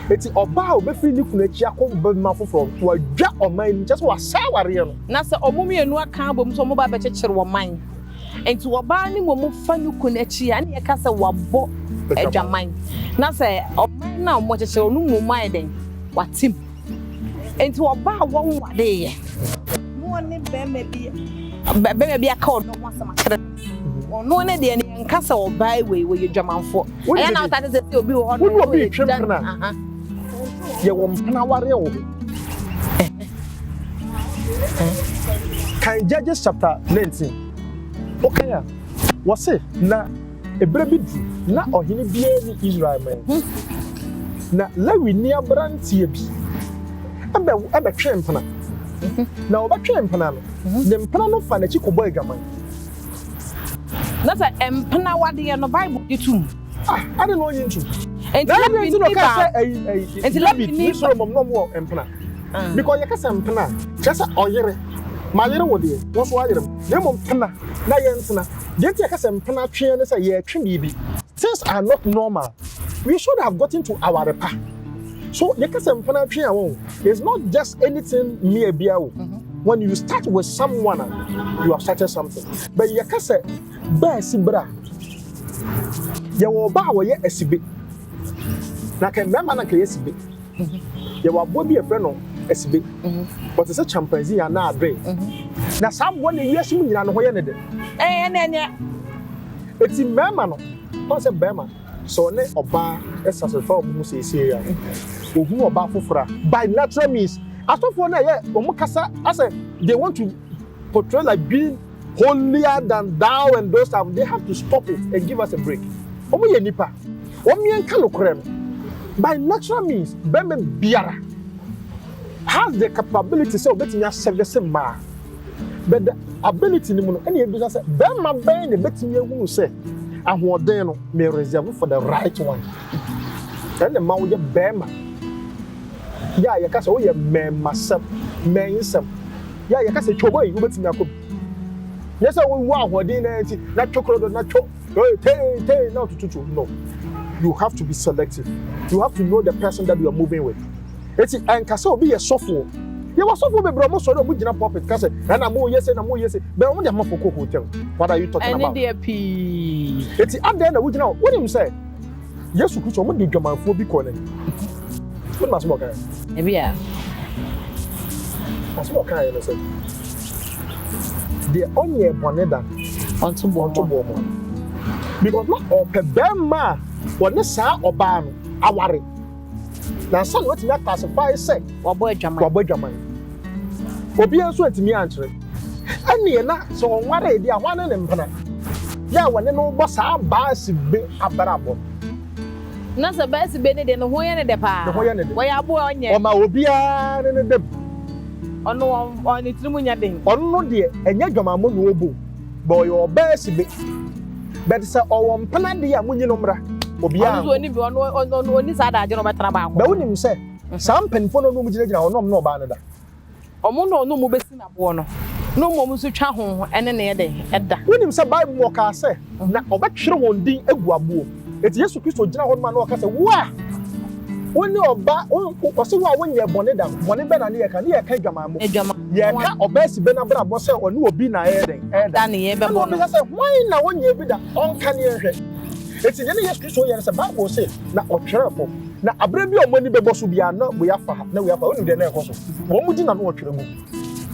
Eti ɔbaa a ɔbɛfiri ne kunu akyi akɔ bɛrima foforɔ no, wadwa ɔman no mu, kyerɛ sɛ wasɛe awareɛ no. Na sɛ wɔn mmienu aka abom sɛ wɔba abɛkyekyere ɔman. Enti ɔbaa no mmom fa ne kunu akyi a, ɛnna yɛka sɛ wabɔ adwaman. Na sɛ ɔman no a wɔkyekyere ɔno mmom ayɛ dɛn? Wate mu. Enti ɔbaa a wɔnwareeɛ na ɔne barima bi barima bi aka ɔdɔ ho asɛm akyerɛ no, ɔno ne deɛ no yɛnka sɛ ɔbaa wei wɔyɛ dwamanfoɔ. Ɛyɛ na wotate sɛ sɛ obi wɔ hɔ no Wone obi retwe mpena. Yɛwɔ mpena awareɛ wɔ hɔ. Kan Judges chapter 19. Wokan a, wɔse na ebere bi duru na ɔhene biara ni Israel man mu. Na Lewini aberanteɛ bi ɛbɛ ɛbɛtwe mpena. Na ɔbɛtwe mpena no, ne mpena no fa n'akyi kɔbɔ adwaman. Na sɛ mpena wadeɛ no, Bible gye tom. Ah, ade na ɔnyi ntum. Nti Na ɛdi nti na Lewi ɔka ni sɛ ɛyi ɛyi Nti David Lewi ni ne Solomon na ɔmo wɔ mpena. Because yɛka sɛ mpena a, kyerɛ sɛ ɔyere. Ma yere wo deɛ, wɔn nso ayere m. Na mmom pena na yɛntena. Deɛ nti yɛka sɛ mpena tweɛ ne sɛ yɛretwe biribi. Things are not normal. We should have gotten to aware pa. So yɛka sɛ mpena twe a wɔn, it's not just anything mere bia o. When you start with someone a, you have started something. But yɛka sɛ bɛɛ si bra. Yɛwɔ ɔbaa a wɔyɛ asibe. Na kɛ mmarima na kɛyɛ sibe. Yɛwɔ aboa bi a yɛfrɛ no asibe. Ɔte sɛ chimpanzee anaa adoe. Na saa aboa no ewiase mu nyinaa ne ho yɛ ne dɛ. Ɛyɛ na ɛnyɛ. Eti mmarima no, ɔn sɛ barima sɛ ɔne ɔbaa ɛsasefa wɔn ho seesei a, ohunu ɔbaa foforɔ a, by natural means, asɔfoɔ no a ɛyɛ wɔn kasa asɛ they want to portray like being holier than thou and those have, they have to stop it and give us a break. Wɔn yɛ nipa, wɔn yɛn ka nokorɛ no. By natural means, bɛrima biara has the capability sɛ obetumi asɛvɛsɛ mmaa. But the ability ni mu no, ɛna ebisa sɛ bɛrima bɛn na ebetumi ehunu sɛ ahoɔden no may reserve for the right one. Ɛna mma woyɛ bɛrima. Yɛ a yɛka sɛ woyɛ mmɛɛmasɛm, mmɛnsɛm. Yɛ a yɛka sɛ twɔbɔ yi wobɛtumi akɔ bi. Nyɛ sɛ wowɔ ahoɔden na nti na twokoro do na two ee tee tee na ɔtututu no. You have to be selective. You have to know the person that you are moving with. Eti ɛnka sɛ obi yɛ sɔfoɔ. Yɛwɔ sɔfoɔ bebree a wɔn sɔre a wɔn gyina pulpit ka sɛ ɛna mo yɛ se na mo yɛ se bɛn wɔn de amafo kɔ hotel. What are you talking Ɛne about? deɛ pii. Eti adan na wogyina hɔ. Wonim sɛ Yesu Kristo wɔn de dwamanfoɔ bi kɔɔ n'anim. Wonim asɛm a ɔkaeɛ? Ebi a. Asɛm a ɔkaeɛ no sɛ deɛ ɔnyɛ bɔne da Ɔnto boɔ ɔnto boɔ mɔ. Because na ɔpɛ bɛrima a wɔne saa ɔbaa no aware. Na ansa na watumi aclassify sɛ Wabɔ adwaman. wabɔ adwaman. Obiara nso antumi ankyerɛ. Ɛneɛ na sɛ ɔnware di a hwan ne ne mpena? Yɛ a wɔne no bɔ saa baasi be abrabɔ. Na sɛ baasi be ne deɛ ne ho yɛ ne dɛ paa. Ne ho yɛ ne dɛ. Wɔyɛ aboa ɔnyɛ. Ɔma obiara ne ne dɛm. Ɔno wɔn ɔn ne tirim nyɛ den. Ɔno no deɛ ɛnyɛ adwamammɔ na ɔbɔ o, but ɔyɛ ɔbaa si be. But sɛ ɔwɔ mpena deɛ a munyi no mmra. Obiara Ɔno nso ɔni bi ɔno ɔno ɔni saa adagye na ɔbɛtena baako. Bɛ wonim sɛ saa mpanimfoɔ no a wɔn gyinagyina hɔ no ɔmo ne ɔbaa no da. Ɔmo na ɔno mo bɛsi n'aboɔ no. Na ɔmo ɔmo nso twa ho ɛne ne yɛ dɛ ɛda. Wonim sɛ Bible mu ɔkaa sɛ na ɔbɛtwerɛ wɔn din agu aboɔ. Eti Yesu Kristo gyina hɔ nom a na ɔka sɛ wo a wo ne ɔba ɔsɛ wo a wonyɛ bɔne da no, bɔne bɛ na ne yɛka? Ne yɛka adwamammɔ. Adwamammɔ. Yɛka ɔbaa si bɛ n'abrabɔ sɛ ɔne obi na ɛyɛ dɛn? Ɛyɛ Da ne yɛ bɛbɔ Ɛna no. ɔbisa sɛ hwan na wonyɛ bi da? Ɔnka ne yɛnhwɛ. Eti deɛ ne Yesu Kristo yɛ no sɛ Bible se na ɔtwerɛ fam. Na abere bi a ɔmo ani bɛbɔ so biara na wei afa ha na wei afa ha. Wonim deɛ na ɛkɔ so. Wɔn mo di na no ɔtwerɛ gu.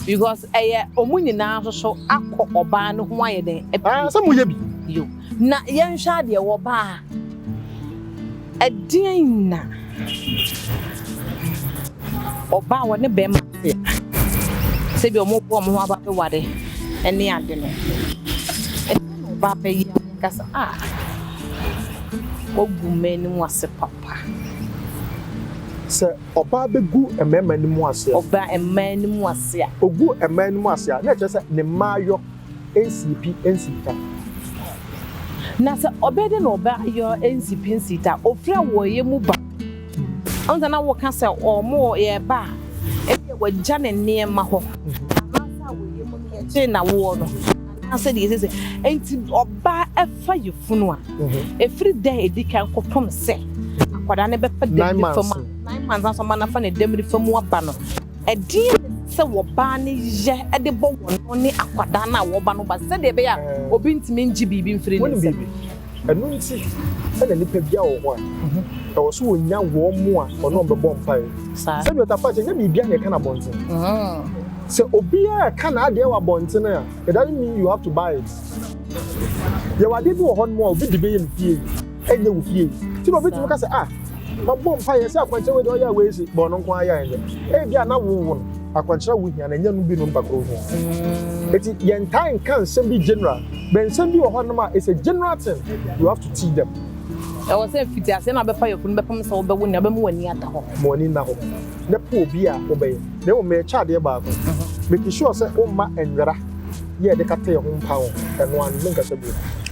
Because ɛyɛ ɔmo nyinaa nso so akɔ ɔbaa no ho ayɛ dɛn? Ah, sɛ mo yɛ bi. Yo. Na yɛnhwɛ adeɛ wɔ baa. Ɛdeɛn na ɔbaa wɔ ne bɛrima te a sɛbi ɔmo bɔ ɔmo ho aba bɛware ɛne ade no. Ɛdeɛn na ɔbaa bɛyɛ a yɛka sɛ ah wagu mmaa anim ase papa. Sɛ ɔbaa bɛgu mmarima anim ase a. Ɔbaa mmaa anim ase a. Ogu mmaa anim ase a na ɛkyerɛ sɛ ne mmaayɔ nsii pi nsii ta. Na sɛ ɔbɛyɛ dɛ na ɔbaa yɔ nsi pi nsi ta ofiri awɔyɛ mu ba. Ɔn sɛ na wɔka sɛ ɔmo yɛ ba a ebi wɔagya ne nneɛma hɔ. Anaasɛ awɔyɛ mu no yɛkyee n'awoɔ no. Anaasɛ deɛ ɛsɛ sɛ nti ɔbaa ɛfa yɛ funu a efiri dɛ edi kan kɔpem sɛ akwadaa no bɛfa Nine dɛm nifa months. mu a 9 months nso ɔma nafa ne dɛm nifa mu aba no. Ɛdeɛn sɛ wɔbaa ne yɛ ɛde bɔ wɔn ne akwadaa no a wɔba no ba sɛdeɛ ɛbɛyɛ a obi ntumi ngye biribi mfiri ne Wonim nsam. biribi? Ɛno nti ɛna nipa bi a wɔ hɔ a ɛwɔ so wɔnya wɔn mu a ɔno ɔbɛbɔ mpaeɛ. Saa. Sɛbi ɔtafa kyɛ nyɛ biribi a na ɛka n'abɔnten. Sɛ obiara ka n'adeɛ wɔ abɔnten a, it doesn't mean you have to buy it. Yɛwɔ adeɛ bi wɔ hɔ nom a obi de bɛyɛ ne fie yi, ɛnyɛ wo fie yi. Nti na obi tumi ka sɛ ah mabɔ mpaeɛ sɛ akwankyerɛ wei deɛ ɔyɛ a wei si bɔn no nko ara yɛ ɛnyɛ. Ebi a na wowo no akwankyerɛ wo hia na ɛnyɛ no bi no nipa koro hia. Eti yɛntaa nka nsɛm bi general, but nsɛm bi wɔ hɔ nom a it's a general thing, you have to teach them. Ɛwɔ sɛ fiti ase na bɛfa yɛfunu bɛpem sɛ wobɛwo nea wobɛma w'ani ada hɔ. Ma w'ani nna hɔ na po obi a wobɛyɛ. Na mmom merekyɛ adeɛ baako. Make sure sɛ womma nwera yɛ yɛde kata yɛn ho mpa ho. Ɛno ano menkasa bio.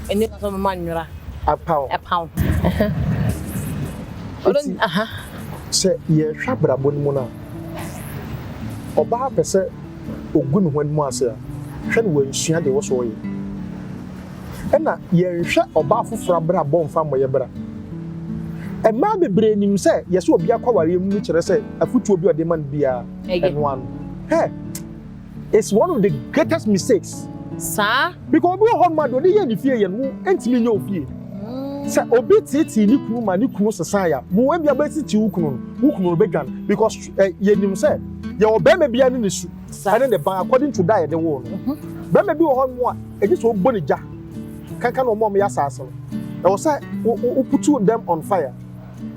Ɛnyɛ sɛ ɔbɛma nwera. Apaw. Ɛpaw. Eti sɛ yɛhwɛ abrabɔ no mu no a, ɔbaa pɛ sɛ ogu ne ho anim ase a, hwɛ no wansua deɛ ɛwɔ sɛ ɔyɛ. Ɛna yɛnhwɛ ɔbaa foforɔ abrabɔ mfa mmɔ yɛ bra. Mmaa bebree nim sɛ yɛsɛ obi akɔ awareɛ mu no kyerɛ sɛ afotuo bi a ɔde ma no biara ɛno ano. Hey, it's one of the greatest mistakes. Saa. Because obi wɔ hɔ nom a deɛ ɔde yɛ ne fie yɛ no wo ntumi nyɛ ofie. Sɛ obi teetee ne kunu ma ne kunu sesan ya, wo ebia bɛtete wo kunu no, wo kunu no bɛdwan because eh, yɛnim sɛ yɛwɔ bɛrima biara ne ne su ɛne ne ban according to da yɛde woo no. Bɛrima bi wɔ hɔ nom a ɛgye sɛ ɔbɔ ne gya kankan na wɔn a wɔyɛ asaase no ɛwɔ sɛ wo wo put them on fire.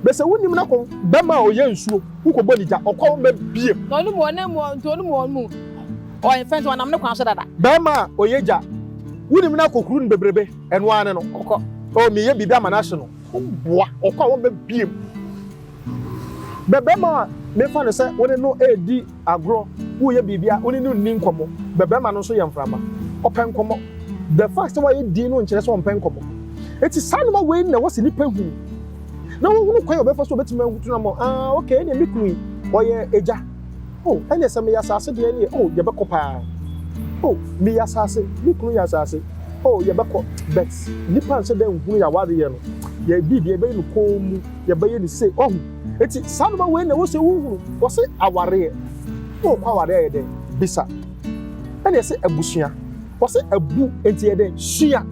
Bɛ sɛ wonim na kɔ bɛrima a ɔyɛ nsuo wokɔbɔ ne gya ɔkɔ wo mɛ biem. Na ɔno mu ɔnam mu nti ɔno mu ɔno mu ɔyɛ fɛn sɛ ɔnam ne kwan so dada. Bɛrima a ɔyɛ gya wonim na kɔkuru no bebrebe ɛno ara ne no. Ɔkɔ. Oh meyɛ biribi ama no ahye no woboa ɔkɔ a wɔmmɛ biem. Bɛ bɛrima a mefa no sɛ wo ne no redi agorɔ woreyɛ biribi a wo ne no nni nkɔmmɔ bɛ bɛrima no nso yɛ mframa ɔpɛ nkɔmmɔ the fact sɛ wayɛ din no nkyerɛ sɛ ɔmpɛ nkɔmmɔ eti saa nneɛma wei na ɛwɔ sɛ nipa hu na wɔhunu kwan a ɔbɛfa so ɔbɛtumi ahutu no ama ah okay ɛnna me kunu yi ɔyɛ egya oh ɛnna sɛ meyɛ asase deɛ ɛnneɛ oh yɛbɛkɔ paa oh meyɛ asase me kunu yɛ asase oh yɛbɛkɔ but nipa nhyɛ dɛ nhunu yɛ awareɛ no yɛ biribi yɛbɛyɛ no kɔn mu yɛbɛyɛ no sei ɔhu eti saa nneɛma wei na ɛwɔ sɛ wohunu wɔse awareɛ wokɔ awareɛ ayɛ dɛn bisa ɛna ɛsɛ abusua wɔse abu enti yɛ dɛn sua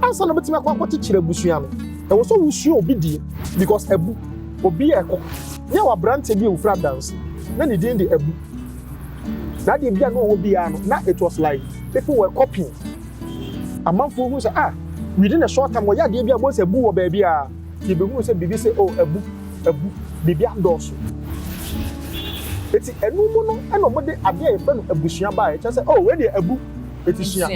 ansa na wobɛtumi akɔ akɔkyekyere abusua no ɛwɔ sɛ wosua obi die because abu obi yɛ ɛkɔ ne wɔ aberanteɛ bi a ofiri adanse na ne din de abu na adeɛ bi a na ɔwɔ biara no na it was like people were copying amanfoɔ hu sɛ ah within a short time wɔyɛ adeɛ bi a wɔn sɛ abu wɔ baabi a yɛbɛhunu sɛ biribi sɛ oh abu abu biribi adɔɔso eti ɛnu mu no ɛna wɔde adeɛ a yɛfrɛ no abusua baa ɛkyɛ sɛ oh wei deɛ abu eti sua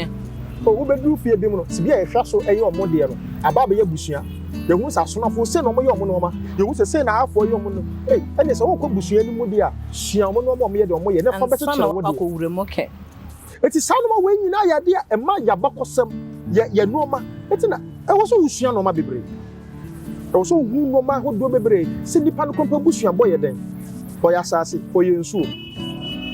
oh wobɛduru fie bi mu no sibi a yɛhwɛ so ɛyɛ ɔmo deɛ no aba abɛyɛ abusua yɛhu sɛ asonafoɔ sei na ɔmo yɛ ɔmo nneɛma yɛhu sɛ sei na ahafoɔ yɛ ɔmo no ei ɛne sɛ wɔkɔ abusua no mu deɛ a sua ɔmo nneɛma ɔmo yɛ deɛ ɔmo yɛ ne fa bɛkyekyere wo deɛ eti saa nneɛma wei nyinaa yɛ adeɛ a ɛma yabakɔsɛm yɛ yɛ nneɛma eti na ɛwɔ sɛ wosua nneɛma bebree ɛwɔ sɛ wohu nneɛma ahodoɔ bebree sɛ nipa no kɔmpa busuabɔ yɛ dɛn ɔyɛ asase ɔyɛ nsuo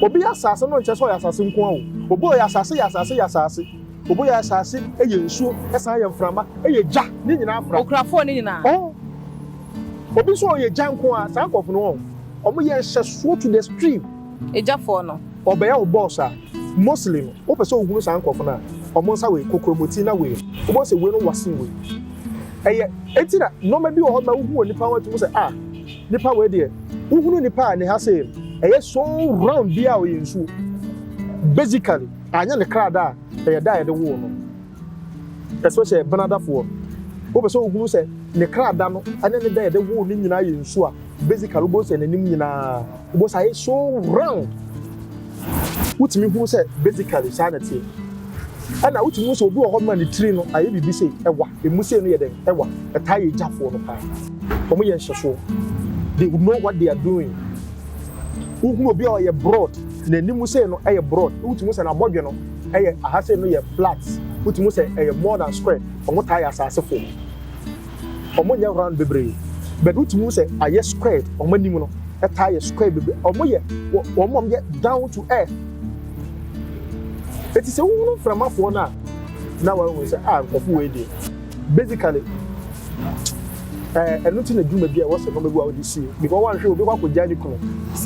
obi yɛ asase no nkyerɛ sɛ ɔyɛ asase nko ara o obi ɔyɛ asase yɛ asase yɛ asase obi yɛ asase yɛ nsuo ɛsan yɛ mframa ɛyɛ gya ne nyinaa fra Okurafoɔ ne nyinaa. ɔn obi nso ɔyɛ gya nko ara saa nkɔfo no wɔn ɔmo yɛ nhyɛsoɔ to the extreme. Egyafoɔ no. Ɔbɛyɛ wo boss a mostly no wopɛ sɛ wohunu saa nkɔfo no a ɔmo nsa wei kokromoti na wei wobɛhu sɛ wei no wasen wei ɛyɛ eti na nneɛma bi wɔ hɔ ma wohu wɔ nipa ho atumi sɛ ah nipa wei deɛ wohunu nipa a ne ha sei no ɛyɛ so round bi a ɔyɛ nsuo basically anyɛ ne kra da a ɛyɛ da a yɛde woo no especially benadafoɔ wopɛ sɛ wohunu sɛ ne kra da no ɛne ne da yɛde woo no nyinaa yɛ nsuo a basically wobɛhu sɛ n'anim nyinaa wobɛhu sɛ ayɛ so round wotumi hunu sɛ basically saa na teɛ ɛna wotumi hu sɛ obi wɔ hɔ ma ne tiri no ayɛ biribi sɛ ɛwa emu sei no yɛ dɛn ɛwa ɛtaa yɛ gyafoɔ no paa wɔn yɛ nhyɛsoɔ they know what they are doing wohunu obi a ɔyɛ broad n'anim sei no ɛyɛ broad wotumi hu sɛ n'abɔdwe no ɛyɛ aha sei no yɛ flat wotumi hu sɛ ɛyɛ more than square wɔn taa yɛ asasefoɔ wɔn nyɛ round bebree but wotumi hu sɛ ayɛ square wɔn anim no ɛtaa yɛ square bebree wɔn yɛ wɔn wɔn yɛ down to earth eti sɛ wohunu mframafoɔ no a na wɔn sɛ ah nkɔfo wei deɛ basically ɛno ti na dwuma bi a ɛwɔ sɛ nneɛma bi a wɔde sie because wɔn ahwɛ obi kɔ akɔgya ne kunu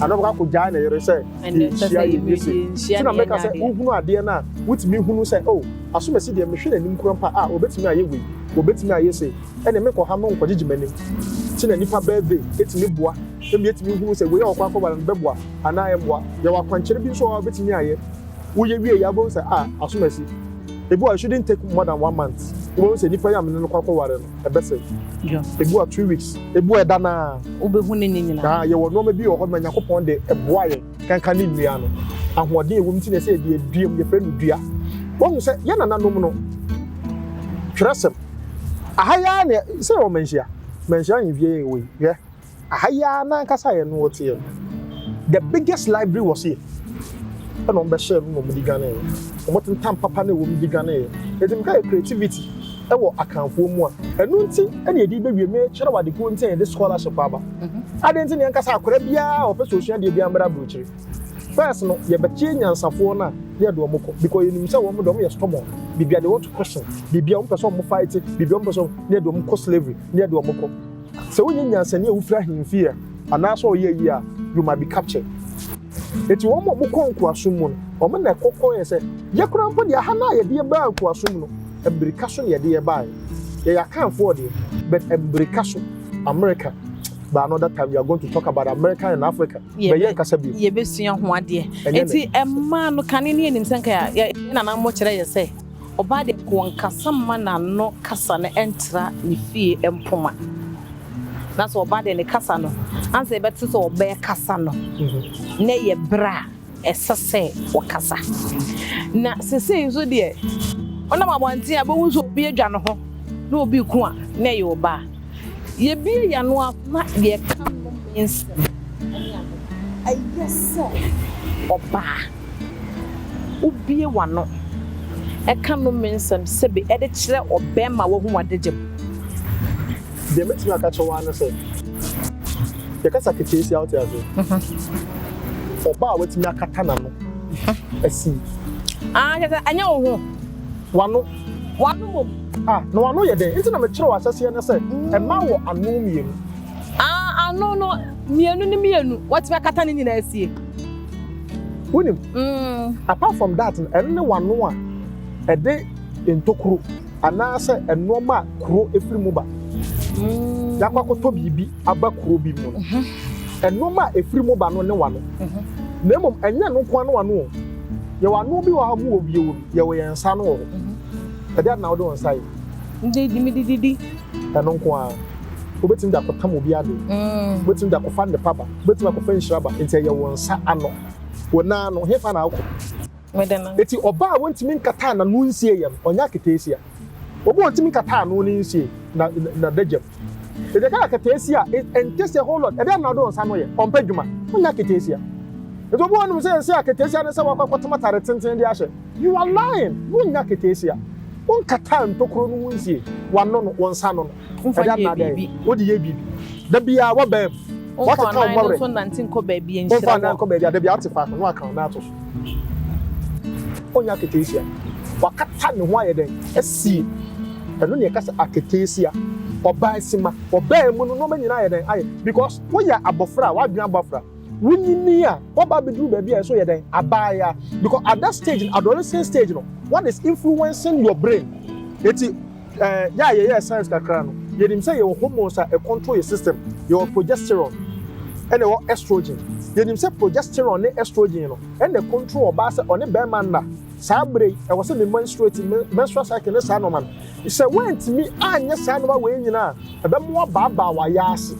anaa ɔbɛkɔ akɔgya ne yere sɛ yɛnhyia yɛnyɛ se ti na mɛka sɛ wohunu adeɛ no a wotumi hunu sɛ oh asomasi deɛ mehwɛ n'anim kura mpa a obetumi ayɛ wei obetumi ayɛ se ɛna mekɔ ha mo nkɔgyegye m'anim ti na nipa birthday etumi boa emi etumi hunu sɛ wei a ɔkɔ akɔba no bɛboa anaa ɛmboa yɛwɔ akwankyerɛ bi nso a obetumi ayɛ woyɛ wie yɛ abɛhu sɛ ah asomasi ebi wɔ it shouldn't take more than one month wobɛhu sɛ nipa yi a mene no kɔ akɔware no ɛbɛsɛ ebi wɔ 2 weeks ebi wɔ ɛda naa Wobɛhu ne ne nyinaa. Na yɛwɔ nneɛma bi wɔ hɔ ma Nyankopɔn de ɛboa yɛn kankan ne nnua no ahoɔden ɛwɔ mu ti na ɛsɛ yɛde adua mu yɛfrɛ no dua wɔn sɛ yɛn nananom no twerɛsɛm aha yi ara na sɛ wɔ manhyia manhyia ahemfie yɛ wɔ yi hwɛ aha yi ara n'ankasa yɛ no wɔteɛ no the biggest library was here ɛna wɔn bɛhyɛ no na wɔn de dwane yɛ wɔn tentam papa na ɛwɔ mu de dwane yɛ eti meka yɛ creativity. Wɔ Akanfoɔ mu a, ɛno nti na yɛde rebɛwie. Merekyerɛ wo ade korɔ nti a yɛde scholarship aba. Adɛn nti na yɛnka sɛ akwadaa biara a ɔpɛ sɛ ɔsua adeɛ biara mmra aburokyire? First no, yɛbɛkye nyansafoɔ no a, na yɛde wɔn kɔ because yɛnim sɛ wɔn deɛ wɔyɛ stubborn, biribiara they want to question, biribiara wɔn pɛ sɛ wɔn fight, biribiara wɔn pɛ sɛ na yɛde wɔn kɔ slavery, na yɛde wɔn kɔ. Sɛ wonyɛ nyansani a wofiri ahemfie a, anaasɛ ɔyɛ yie a, you might be captured. Enti wɔn a wɔkɔɔ nkoasom mu no, wɔn na ɛkɔ kɔeɛ sɛ, Yɛ koraa mpo deɛ, aha no a yɛde yɛ baa nkoasom no, mmirika so na yɛde yɛ baeɛ. Yɛyɛ Akanfoɔ deɛ, but mmirika so. America, but another time we are going to talk about America and Africa. But yɛnkasa bio. Yɛbɛsua ho adeɛ. Ɛnyɛ Enti nnɛ. mmaa no, kane no yɛnim sɛ nka yɛ nananom kyerɛ yɛ sɛ, Ɔbaa deɛ nka ɔnkasa mma n'ano kasa no ntra ne fie mpoma. Na sɛ ɔbaa deɛ ne kasa no, ansa yɛbɛte sɛ ɔbɛkasa no, na ɛyɛ berɛ a ɛsɛ sɛ ɔkasa. Na sesei nso deɛ, wonam abɔnten a, wobɛhu sɛ obi adwa ne ho na obi reko a, na ɛyɛ ɔbaa. Yɛbue yɛn ano a, na yɛka nnome nsɛm ne ade. Ɛyɛ sɛ ɔbaa, wobue w'ano ka nnome nsɛm sɛbe de kyerɛ ɔbarima a wahu w'adagya mu. Deɛ mɛtumi aka akyerɛ wo ara ne sɛ, yɛkasa keteesia a wote aseɛ. Ɔbaa a watumi akata n'ano asi. Ah, kyerɛ sɛ ɛnyɛ wo ho. W'ano. W'ano mmom. Ah, na w'ano yɛ dɛn? Nti na mekyerɛw ahyɛseɛ no sɛ, mmaa wɔ ano mmienu. Ah, ano no, mmienu ne mmienu, watumi akata ne nyinaa asie. Wonim, apart from that no, ɛno ne w'ano a ɛde ntokuro anaasɛ nnoɔma a kuro firi mu ba. Yɛakɔ akɔtɔ biribi aba kuro bi mu no, nnoɔma a ɛfiri mu ba no ne w'ano. Na mmom ɛnyɛ ɛno nko ara ne w'ano o. Yɛwɔ ano bi wɔ ha, mu wɔ bi, yɛwɔ bi, yɛwɔ yɛn nsa ano wɔ hɔ. Ɛdeɛn ade na wode wo nsa yɛ? Mede mede didi. Ɛno nko ara. Wobɛtumi de akɔtam obi ade. Wobɛtumi de akɔfa nnepa ba. Wobɛtumi akɔfa nhyira ba. Nti ɛyɛ wo nsa ano. Wo nan ano, hefa na wokɔ? Mede nan. Enti ɔbaa a wɔntumi nkataa n'ano nsie yɛ no, ɔnyɛ aketeesia. Obi a ɔntumi nkataa ano no nsie na n'adagyam. Enti ɛka aketeesia a, it entails a whole lot. Ɛdeɛn na wode wo nsa ano yɛ? Ɔmpɛ adwuma. Wonyɛ aketeesia. Enti obi wɔ hɔnom sɛ yɛse aketeesia ne sɛ wakɔ akɔtam atare tenten de ahyɛ. You are lying! Wonyɛ aketeesia. Wonkataa ntokuro no ho nsie. W'ano no, wo nsa ano no. Womfa Ɛdeɛn nyɛɛ na adɛn? biribi. Wode yɛ biribi. Da biara w'abaa mu. Womfa Woakeka wo w'anan no mmɔwerɛ. nso nnante nkɔ baabi a Womfa nhyira w'anan wɔ. nkɔ baabi a da biara wote faako na woaka wo nan ato so. Ɔnyɛ aketeesia. Wakata ne ho ayɛ dɛn? Asie. Ɛno na yɛka sɛ aketeesia. Ɔbaa sima. Ɔbaa mu no, nneɛma nyinaa ayɛ dɛn? Ayɛ. Because woyɛ abɔfra a, w'adwene abɔ afra. Wonyini a, woaba abɛduru baabi a ɛso yɛ dɛn? Abaayewa. Because at that stage, adolescent stage no, what is influencing your brain? Eti, eh, yɛ a yɛyɛɛ science kakra no, yɛnim sɛ yɛwɔ hormones a ɛcontrol yɛ system. Yɛwɔ progesterone, ɛna ɛwɔ estrogen. Yɛnim sɛ progesterone ne estrogen no, ɛna ɛcontrol ɔbaa sɛ ɔne bɛrima nna. Saa berɛ yi, ɛwɔ sɛ me menstruate, me menstrual cycle ne saa nnoɔma no. Sɛ woantumi anyɛ saa nnoɔma wei nyinaa a, ɛbɛma woabaabaa w'ayaase.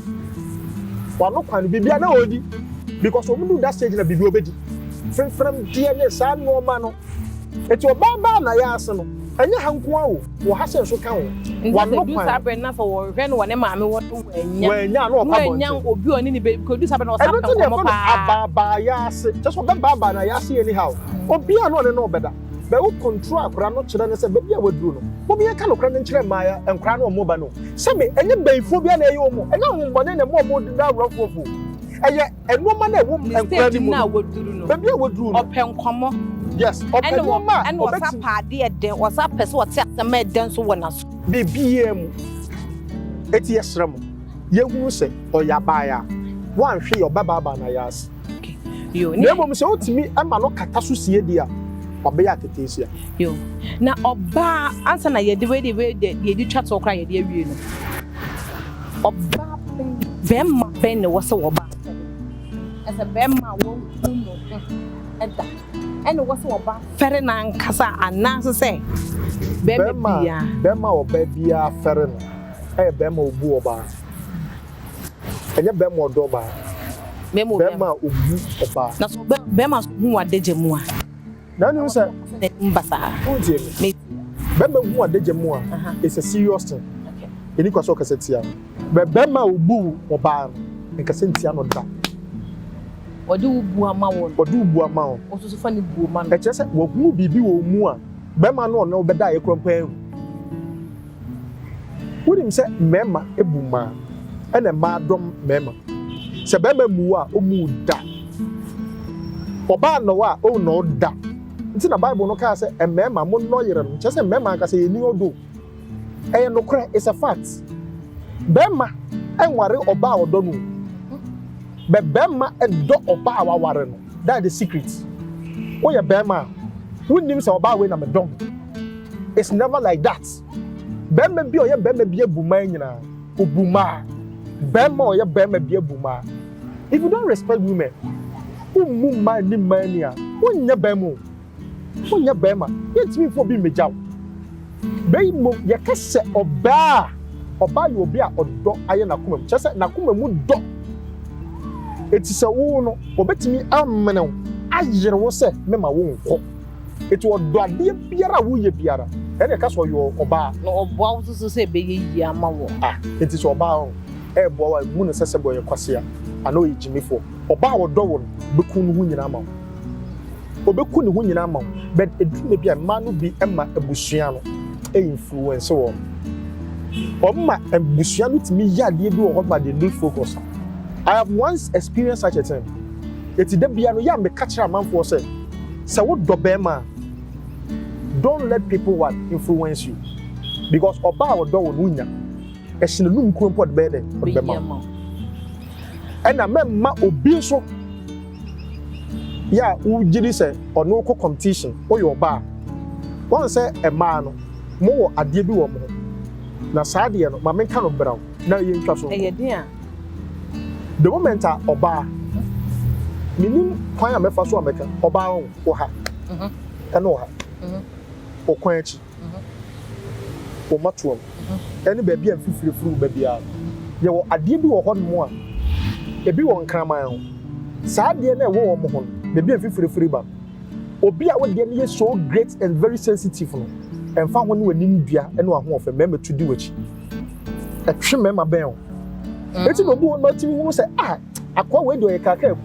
W'ano kwan no, biribiara na ɔredi. Because wɔn du that stage na biribi ɔbɛdi. Fremfrem deɛ ne saa nnoɔma no. Enti ɔbaa baa n'ayaase no, ɛnyɛ ha nko ara o, wɔ ha sɛ nso ka ho. Nti sɛ W'ano edu kwan saa no. berɛ no na sɛ wɔhwehwɛ no wɔ ne maame hɔ na wannya, Wannya a na na ɔkɔ wannya abɔnten. obi a ɔne no bɛ, because edu saa berɛ no ɔsan Ɛno pɛ nti na nkɔmmɔ yɛfrɛ no paa. abaabaayase. Kyerɛ sɛ ɔbɛbaabaa n'ayaase anyhow. Obiara na ɔne no rebɛda. But wo control akwadaa no kyerɛ no sɛ baabi a waduru no, mom yɛnka nokorɛ no nkyerɛ mmaa nkwadaa no a wɔreba no. Sɛbe ɛnyɛ bayifoɔ biara na ɛyɛ wɔn o, ɛnyɛ ahohommɔne na ɛma wɔdeda awerɛhoɔfoɔ o. Ɛyɛ nneɛma no a ɛwɔ Ne nkwadaa stage no mu no a no. waduru no, Baabi a waduru no. ɔpɛ nkɔmmɔ. Yes, ɔpɛ Ɛna wɔ, nneɛma a ɛna ɔsa ɔbɛtumi. pɛ adeɛ dɛ, ɔsa pɛ sɛ ɔte asɛm a ɛdɛ nso wɔ n'aso. Biribiara mu. Enti yɛsrɛ mo, yɛhunu sɛ ɔyɛ abaayewa a, woanhwe yɛ ɔbɛbaabaa no ayaase. Yo, Na mmom sɛ wotumi ma no kata so sie deɛ a, wabɛyɛ aketeesia. Yo, na ɔbaa, ansa na yɛde wei de wei de deɛ yɛde twa toɔ koraa yɛde awie no, ɔbaa bɛn, bɛrima bɛn na ɛwɔ sɛ ɔbaa fɛre? Ɛsɛ bɛrima a wahu ne ho da ɛna ɛwɔ sɛ ɔbaa fɛre n'ankasa anaasɛ sɛ bɛrima biara? Bɛrima a ɔbaa biara fɛre no yɛ bɛrima a ɔbu ɔbaa. Ɛnyɛ bɛrima a ɔdɔ ɔbaa. Bɛrima a ɔbu ɔbaa. Na sɛ bɛrima nso hu w'adagya mu a. Na wonim sɛ. N'anim basaa. Wontie me. Bɛrima hu w'adagya mu a, it's a serious thing. Ɛni kwa sɛ ɔkasa tia no. But bɛrima a ɔbu ɔbaa no, nkasa ntia no da. Ɔde wo bu ama wo no. Ɔde wo bu ama wo. Wo nso so fa ne buo ma no. Ɛkyerɛ sɛ wahunu biribi wɔ wo mu a, bɛrima no a ɔne wo bɛdaeɛ koraa mpo anhu. Wonim sɛ mmarima bu mmaa, ɛna mmaa dɔ mmarima. Sɛ barima mmu wo a, ɔmmu wo da. Ɔbaa nnɔ wo a, ɔnnɔ wo da. Nti na Bible no kaa sɛ mmarima, monnɔ yerenom. Kyerɛ sɛ mmarima ankasa yɛnni ɔdɔ o. Ɛyɛ nokorɛ, it's a fact. Barima nware ɔbaa a ɔdɔ no o. But barima dɔ ɔbaa a waware no. That's the secret. Woyɛ barima a, wonnim sɛ ɔbaa wei na medɔ no. It's never like that. Barima bi a ɔyɛ barima bi abu mmaa nyinaa, obu mmaa. Barima a ɔyɛ barima bi abu mmaa. If you don't respect women, wommu mmaa nni mmaa ni a, wonyɛ barima o. Wonyɛ barima. Yɛntumi mfa obi mmegya wo. Bɛyi mmom, yɛka sɛ ɔbaa a, ɔbaa yɛ obi a ɔdɔ ayɛ n'akoma mu. Kyerɛ sɛ n'akoma mu dɔ. Eti sɛ wo no, obetumi amene wo, ayere wo sɛ mema wo nkɔ. Eti ɔdɔ adeɛ biara a woyɛ biara, ɛna ɛka sɛ ɔyɛ ɔbaa. Na ɔboa wo nso sɛ ɛbɛyɛ yie ama wo. Ah, eti sɛ ɔbaa ho ɛɛboa wo a, mmu no sɛ sɛbe ɔyɛ kwasea anaa ɔyɛ gyimifoɔ. Ɔbaa a ɔdɔ wo no bɛku ne ho nyinaa ama wo. Ɔbɛku ne ho nyinaa ama wo. But ɛduru mmerɛ bi a, mmaa no bi ma abusua no influence wɔn. Wɔn ma abusua no tumi yɛ adeɛ bi wɔ hɔ ma they lose focus. I have once experienced such a thing. Eti da bia no, yɛ a meka kyerɛ amanfoɔ sɛ, sɛ wodɔ bɛrima a, don't let people what influence you. Because ɔbaa a ɔdɔ wo no wonya. Ɛhyɛ n'anum kuro mpo ɔde bɛyɛ dɛ, ɔde bɛma wo. Ɛna mɛmma obi nso yɛ a wogye di sɛ ɔno kɔ competition, woyɛ ɔbaa. Wɔn sɛ mmaa no, mowɔ adeɛ bi wɔ mo ho. Na saa adeɛ no, ma menka no brɛw na yɛntwa so nkɔ. Ɛyɛ den a. The moment a ɔbaa, menim kwan a mɛfa so a mɛka, ɔbaa wɔ ha, ɛne wɔ ha, wɔ kwan akyi, wɔ mmatoa mu, ɛne baabi a mfifire firi wo ba biara. Yɛwɔ adeɛ bi wɔ hɔnom a, ebi wɔ nkraman ho. Saa adeɛ no a ɛwɔ wɔn ho no, baabi a mfifire firi ba no, obi a wodeɛ no yɛ so great and very sensitive no, ɛmfa ho ne w'anim dua ne w'ahoɔfɛ, mmarima tu di w'akyi. Ɛtwe mmarima bɛn wo. Eti na obi wɔ hɔ no atumi hu sɛ, ah, akoa wei deɛ ɔyɛ kakra.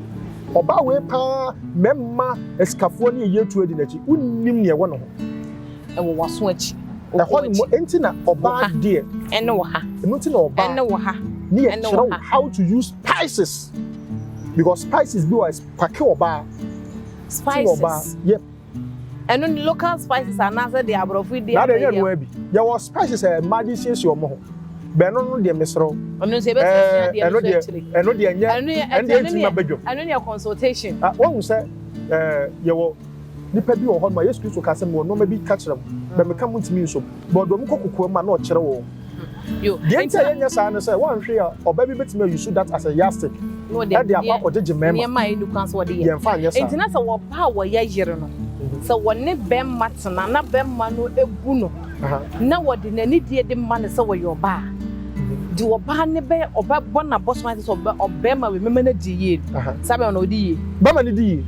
Ɔbaa wei paa, mmarima asikafoɔ ne yɛyɛ tu adi n'akyi. Wonnim nea ɛwɔ ne ho. Ɛwɔ w'aso akyi. Ɛhɔ ne mo, enti na ɔbaa deɛ. Ɛne wɔ ha. Ɛno nti na ɔbaa. Ɛne wɔ ha. Ne yɛ kyerɛ wo how to use spices. Because spices bi wɔ pake ɔbaa. Spices. Yep. Ɛno ne local spices anaasɛ deɛ aborɔfo di Na deɛ ɛnyɛ noa bi. Yɛwɔ spices a mmaa de siesie wɔn ho. Bɛn no deɛ mesrɛ wo. Ɔno nso yɛbɛsua deɛ no so akyire. Ɛno deɛ ɛnyɛ, ɛno deɛ ɛntumi ma badwam. Ɛno ne consultation. Ah, wɔn sɛ yɛwɔ nipa bi wɔ hɔ nom a Yesu Kristo ka sɛ mewɔ nneɛma bi ka kyerɛ mo, bɛ meka mo ntumi nsom. Bɛ ɔde wɔn kɔ kokoa mu a na ɔkyerɛ wɔn. Deɛ nti a yɛnyɛ saa ne sɛ wɔanhwɛ a ɔbaa bi bɛtumi ayi so that as a yardstick ɛde akɔ akɔgyegye mmarima. Nneɛma a ɛnni kwan sɛ wɔde yɛ. Yɛmfa nyɛ saa. Nti na sɛ wɔba a wɔyɛ yere no, sɛ wɔne bɛrima tena na bɛrima no ebu no, na wɔde n'anidie de ma no sɛ wɔyɛ ɔbaa, deɛ ɔbaa ne bɛ ɔbɛbɔ n'abɔso ayɛ sɛ ɔbɛ ɔbɛrima wei mɛma no adi yie no, saa bɛrima no ɔdi yie. Bɛrima no di yie.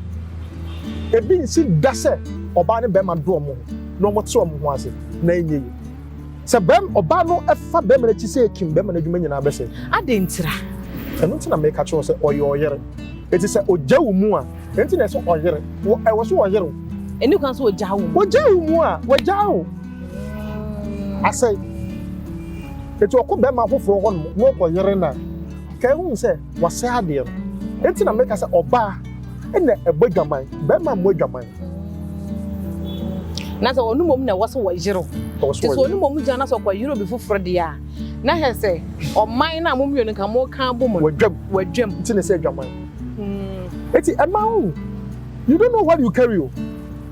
Ebi nsi da sɛ ɔbaa ne bɛrima do wɔn ho na wɔte wɔn ho ase na ɛnyɛ yie. Sɛ bɛrima ɔbaa no fa bɛrima no akyi sɛ ekim, bɛrima no adwuma nyinaa bɛsɛ. Ade ntira. Ɛno nti na meka kyerɛ wo sɛ ɔyɛ ɔyere. Eti sɛ ogya wo mu a, ɛnti na ɛsɛ ɔyere. Ɛwɔ so ɔyere wo. Ɛni kwan sɛ ogya wo mu. Ogya wo mu a, wagya wo. Asɛe. Eti ɔkɔ bɛrima foforɔ hɔ nom na ɔkɔ yere no a, ka ehu sɛ wasɛe adeɛ no. Enti na meka sɛ ɔbaa ɛna ɛbɔ adwaman, bɛrima mmɔ adwaman. Na sɛ ɔno mmom na ɛwɔ sɛ wɔyere wo. Nti sɛ ɔno mmom gyina na sɛ ɔkɔyere obi foforɔ deɛ a, na hwɛ sɛ ɔman no a mo mmienu nka moka abɔ mu no. Wadwam. Wadwam. Nti na ɛsɛ adwaman. Eti ɛma wo, you don't know what you carry o.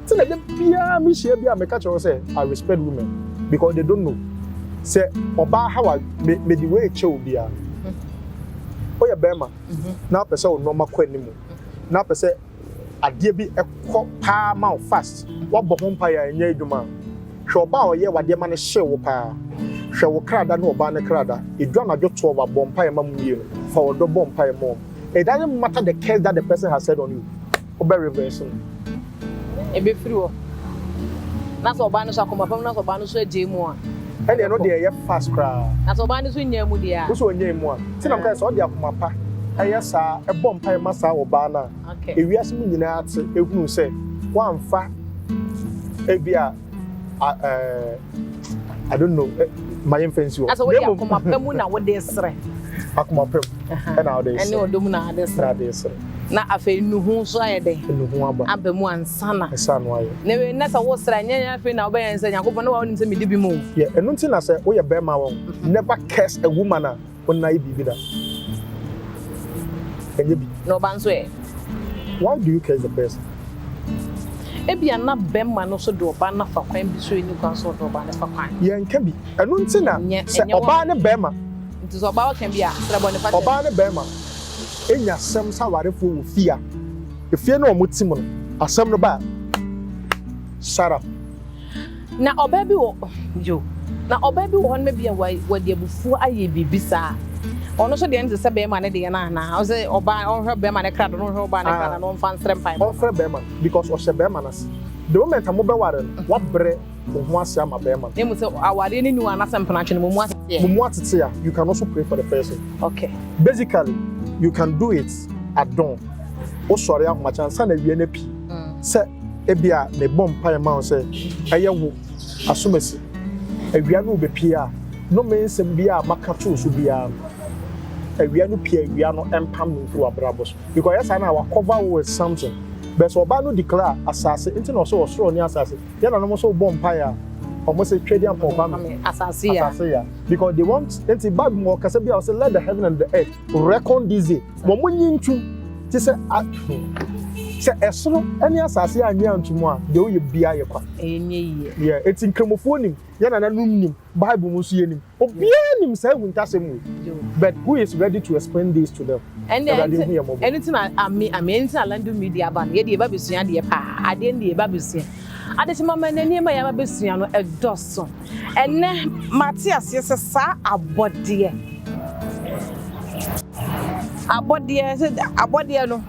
Nti na da biara mehyia bi a meka kyerɛ wo sɛ I respect women because they don't know. Sɛ ɔbaa ha wa me mede wei kyɛ obiara. Woyɛ bɛrima na wopɛ sɛ wo nneɛma kɔ anim na wopɛ sɛ adeɛ bi kɔ paa ma wo fast, woabɔ ho mpaeɛ a ɛnyɛ adwuma a, hwɛ ɔbaa a ɔyɛ w'adeɛ ma no hyew wo paa. Hwɛ wo krada ne ɔbaa no krada. Ɛduru anadwo 12 a, bɔ mpaeɛ ma mo mmienu. Fa ɔdɔ bɔ mpaeɛ ma wɔn. It doesn't matter the curse that the person has said on you. Wobɛ reverse no. Ɛbɛfiri hɔ. Na sɛ ɔbaa no so akoma pam na sɛ ɔbaa no so agyae mu a. Ɛnna ɛno deɛ ɛyɛ fast koraa. Na sɛ ɔbaa no so nyaa mu deɛ a. Wo sɛ ɔnyaa mu a. Nti na meka sɛ ɔde akoma pa ɛyɛ saa, ɛbɔ mpaeɛ ma saa ɔbaa no a, ewiase mu nyinaa te ehunu sɛ woamfa ebi a, I don't know. Ma yɛmfa nsi hɔ. Asɛ wode akoma pa mu na wode srɛ. Akoma pa mu ɛna wode srɛ. Ɛne ɔdɔ mu na wode srɛ. Na wode srɛ. Na afei nnuhu nso ayɛ dɛn? Nnuhu aba. Aba mu ansa na. Ansa na wayɛ. Na wei na sɛ wosrɛ a, nyɛ afei na wobɛyɛ sɛ Nyankopɔn na wonim sɛ medi bi mu o. Yeah, ɛno nti na sɛ woyɛ bɛrima wɔn, never curse a woman a wo nan ayɛ biribi da. Ɛnyɛ bi. Na ɔba nso ɛ? Why do you curse the person? Ebia na bɛrima no nso de ɔba no afa kwan bi so a ɛnni kwan sɛ ɔde ɔba no fa kwan. Yɛnka bi. Ɛno nti na sɛ ɔbaa ne bɛrima. Nti sɛ ɔbaa ɔka bi a, srɛ bɔne fakyɛ. Ɔbaa ne bɛrima nya asɛm sɛ awarefoɔ wɔ fie a, efie no a wɔte mu no, asɛm no ba a, shut up. Na ɔbaa bi wɔ yo, na ɔbaa bi wɔ hɔ nom ebia wa wɔde abufuo ayɛ biribi saa. Ɔno nso deɛ no te sɛ bɛrima no deɛ no anaa? Ɔsɛ ɔbaa ɔnhwɛ bɛrima no krado na ɔnhwɛ ɔbaa no krado na ɔmfa nsrɛ mpaebɔ. Ɔmfrɛ bɛrima no because ɔhyɛ bɛrima no ase. The moment a mobɛware no, wabrɛ wo ho ase ama bɛrima no. Na mmom sɛ awareɛ no nni hɔ anaasɛ mpenatwe no mo mu atete ɛ. Mo mu atete a, you can also pray for the person. Okay. Basically, you can do it at dawn. Wosɔre ahomakye ansa na awia no apue. Sɛ ebia mebɔ mpae ma wo sɛ ɛyɛ wo asomasi, awia no rebepue a, nnome nsɛm biara a maka to wo so biara no, awia no pue a, awia no mpam no mfiri w'abrabɔ so. Because ɛyɛ saa no a, wɔacover wo with something. But sɛ ɔbaa no declare a, asase, nti na ɔsɛ ɔsoro ne asase. Yɛn nananom nso bɔ mpae a, wɔn se Twɛdi Ampɔn Kwame, Asase ya. Asase ya. Because they want, nti Bible mu ɔkasa bi a ɔsɛ let the heaven and the earth reckon this day. Wɔn mo nyi ntum te sɛ a sɛ ɛsoro ne asase annye antum a, deɛ woyɛ biara yɛ kwa. Ɛnyɛ yie. Yeah, eti nkramofoɔ nim, yɛn nananom nim, Bible mu nso yɛnim. Obiara nim saa ahuntasɛm wei. But who is ready to explain this to them? Awurade nhu yɛn mmɔbɔ. Ɛno nti na ame ame ɛno nti na London Media aba no. Yɛde yɛba bɛsua adeɛ paa. Adeɛ no deɛ yɛba bɛsua. Adekyema ma na nneɛma a yɛaba bɛsua no ɛdɔso. Ɛnnɛ mate aseɛ sɛ saa abɔdeɛ abɔdeɛ sɛ abɔdeɛ no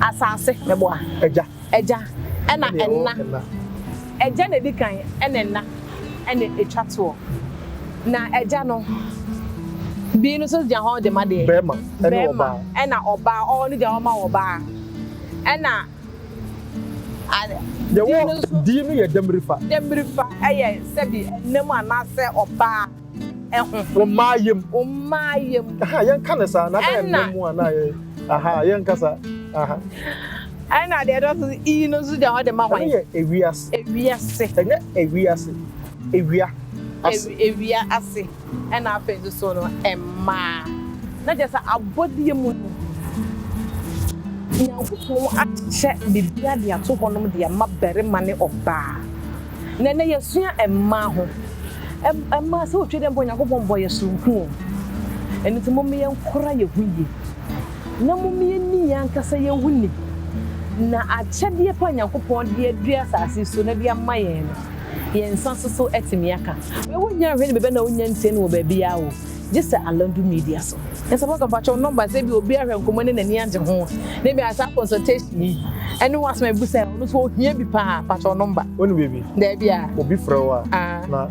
asase mɛboa. Agya. Agya ɛna ɛna. Agya na ɛdi kan ɛna ɛna ɛna ɛtwa toɔ. Na agya no bi no nso gyina hɔ de ma deɛ. Bɛrima ɛne ɔbaa. Bɛrima ɛna ɔbaa ɔɔ no gyina hɔ ma ɔbaa ɛna. Yɛwɔ di no yɛ dɛmirifa. Dɛmirifa yɛ sɛbi ɛna mu anaasɛ ɔbaa ɛho. Wo mmaa yam. Wo mmaa yam. Aha yɛn ka ne saa na bɛyɛ ɛna mu anaa yɛ aha yɛn kasa aha. Ɛna deɛ ɛdɔ so iyi no nso gyina hɔ de ma hwan. Ɛno yɛ ewiase. Ewiase. Ɛnyɛ ewiase ewia ase. Ewia ase. Ɛna afei nso so no, mmaa. Na kyerɛ sɛ abɔdeɛ mu no, Nyankopɔn ahyehyɛ biribiara de ato hɔnom de ama barima ne ɔbaa. Na ɛnnɛ yɛsua mmaa ho. Mmaa, sɛ wotwa dɛ mpo Nyankopɔn bɔɔ yɛ soronko o. Ɛno nti mom yɛnkora yɛn ho yie. Na mom yɛnni yɛn ankasa yɛn ho ni. Na akyɛdeɛ pa a Nyankopɔn de adua asase so na de ama yɛn no, yɛn nsa nso so atumi aka. Wei wonnya nhwɛ no baabi na wonnya ntie no wɔ baabiara o, gye sɛ Alandu Media so. Nsa bɔka mpakyɛw number sɛ ebia obi ahwɛ nkɔmmɔ ne n'ani agye ho na ebia saa consultation yi ɛne ho asɛm a ebu sɛ ɔno nso ohia bi paa mpakyɛw number. Wone baabi? Daabi a. Obi frɛ wo a na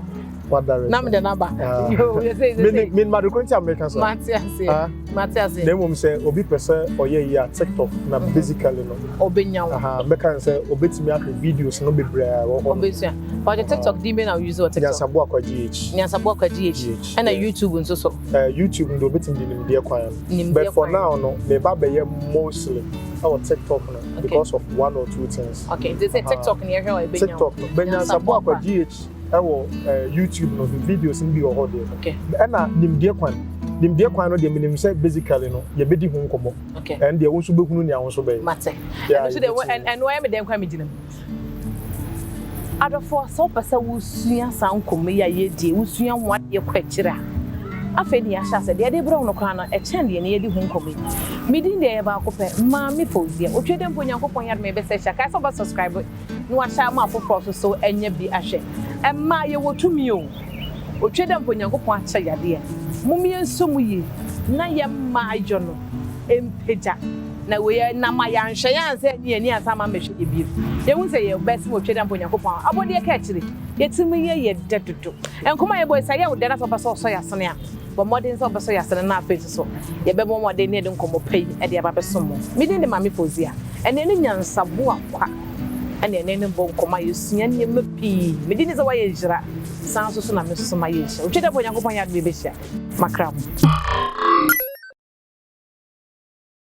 wadirect. Na mede no aba. Yoo yɛ sɛ sɛ sɛ. Menim ade koro nti a meka saa. Mate aseɛ. Mate aseɛ. Na mmom sɛ obi pɛ sɛ ɔyɛ yi a TikTok na basically no. Ɔbɛnya wo. Aha mɛka no sɛ obetumi ahwɛ videos no bebree a ɛwɔ hɔ no. Ɔbɛsua. Ɔde TikTok din bɛn na wo use wɔ TikTok? Nyansaboakwa GH. Nyansaboakwa GH. Ɛna YouTube nso so. Eh, YouTube no deɛ obetumi de nimdeɛ kwan no. Nimdeɛ But for kwan. now no, meba bɛyɛ mostly ɛwɔ TikTok no because of one or two things. Okay, nti sɛ TikTok na yɛhwɛ a ɛbɛnya wo. TikTok no, but Nyansaboakwa GH ɛwɔ eh, YouTube no videos no bi wɔ hɔ deɛ. Okay. Ɛna nimdeɛ kwan. Nimdeɛ kwan no deɛ menim sɛ basically no yɛbɛdi ho nkɔmmɔ. Okay. Ɛn deɛ wo nso bɛhunu nea wo nso bɛyɛ. Mate. Yeah, Ɛno nso deɛ yɛbɛtumi. ɛno ɛyɛ me dɛn koraa megyina mu. Adɔfoɔ, sɛ wopɛ sɛ wosua saa nkɔmmɔ yi a yɛredi yi, wosua ho adeɛ kɔ akyire a, afei deɛ yɛahyɛ aseɛ. Deɛ yɛde rebrɛ wo no koraa no, ɛkyɛn deɛ ne yɛdi ho nkɔmmɔ yi. Me din deɛ ɛyɛ baako pɛ, Maame Fauziah. Otwa dɛ mpo Onyankopɔn yɛ adom a yɛbɛsa ahyia. Kae sɛ wobɛ subscribe na wahyɛ ama afoforɔ nso so anya bi ahwɛ. Mmaa, yɛwɔ tumi o. Otwa dɛ mpo Onyankopɔn akyɛ yadeɛ. Mom yɛnsɔ mu yie na yɛn mmaa yɔ no mpagya. Na wei yɛ nam a yɛanhwɛ yɛn ansa anyi yɛn ani ansa ama ammɛhwɛ yɛn bio. Yɛhu sɛ yɛwɔ bɛs ma otwa dɛ mpo Onyankopɔn abɔdeɛ ka akyire. Yɛn tirim yɛ yɛ dɛ dodo. Nkɔmmɔ a yɛbɔ yi, sɛ ɛyɛ wo dɛ na sɛ wopɛ sɛ wosɔ yɛn asene a, bɔ mmɔden sɛ wobɛsɔ yɛn asene na afei nso so yɛbɛbɔ mmɔden na yɛde nkɔmmɔ pa yi de aba abɛsom mo. Me din de Maame Fauzia. Ɛnnɛ yɛne Nyansaboa Kwa. Ɛna ɛne no bɔ nkɔmmɔ a yɛsua nneɛma pii. Megye di sɛ woayɛ nhyira, saa nso so na me nso so mayɛ nhyira. Otwa dɛ bɔ Onyankopɔn yɛ adom yɛbɛhyia. Makra mo.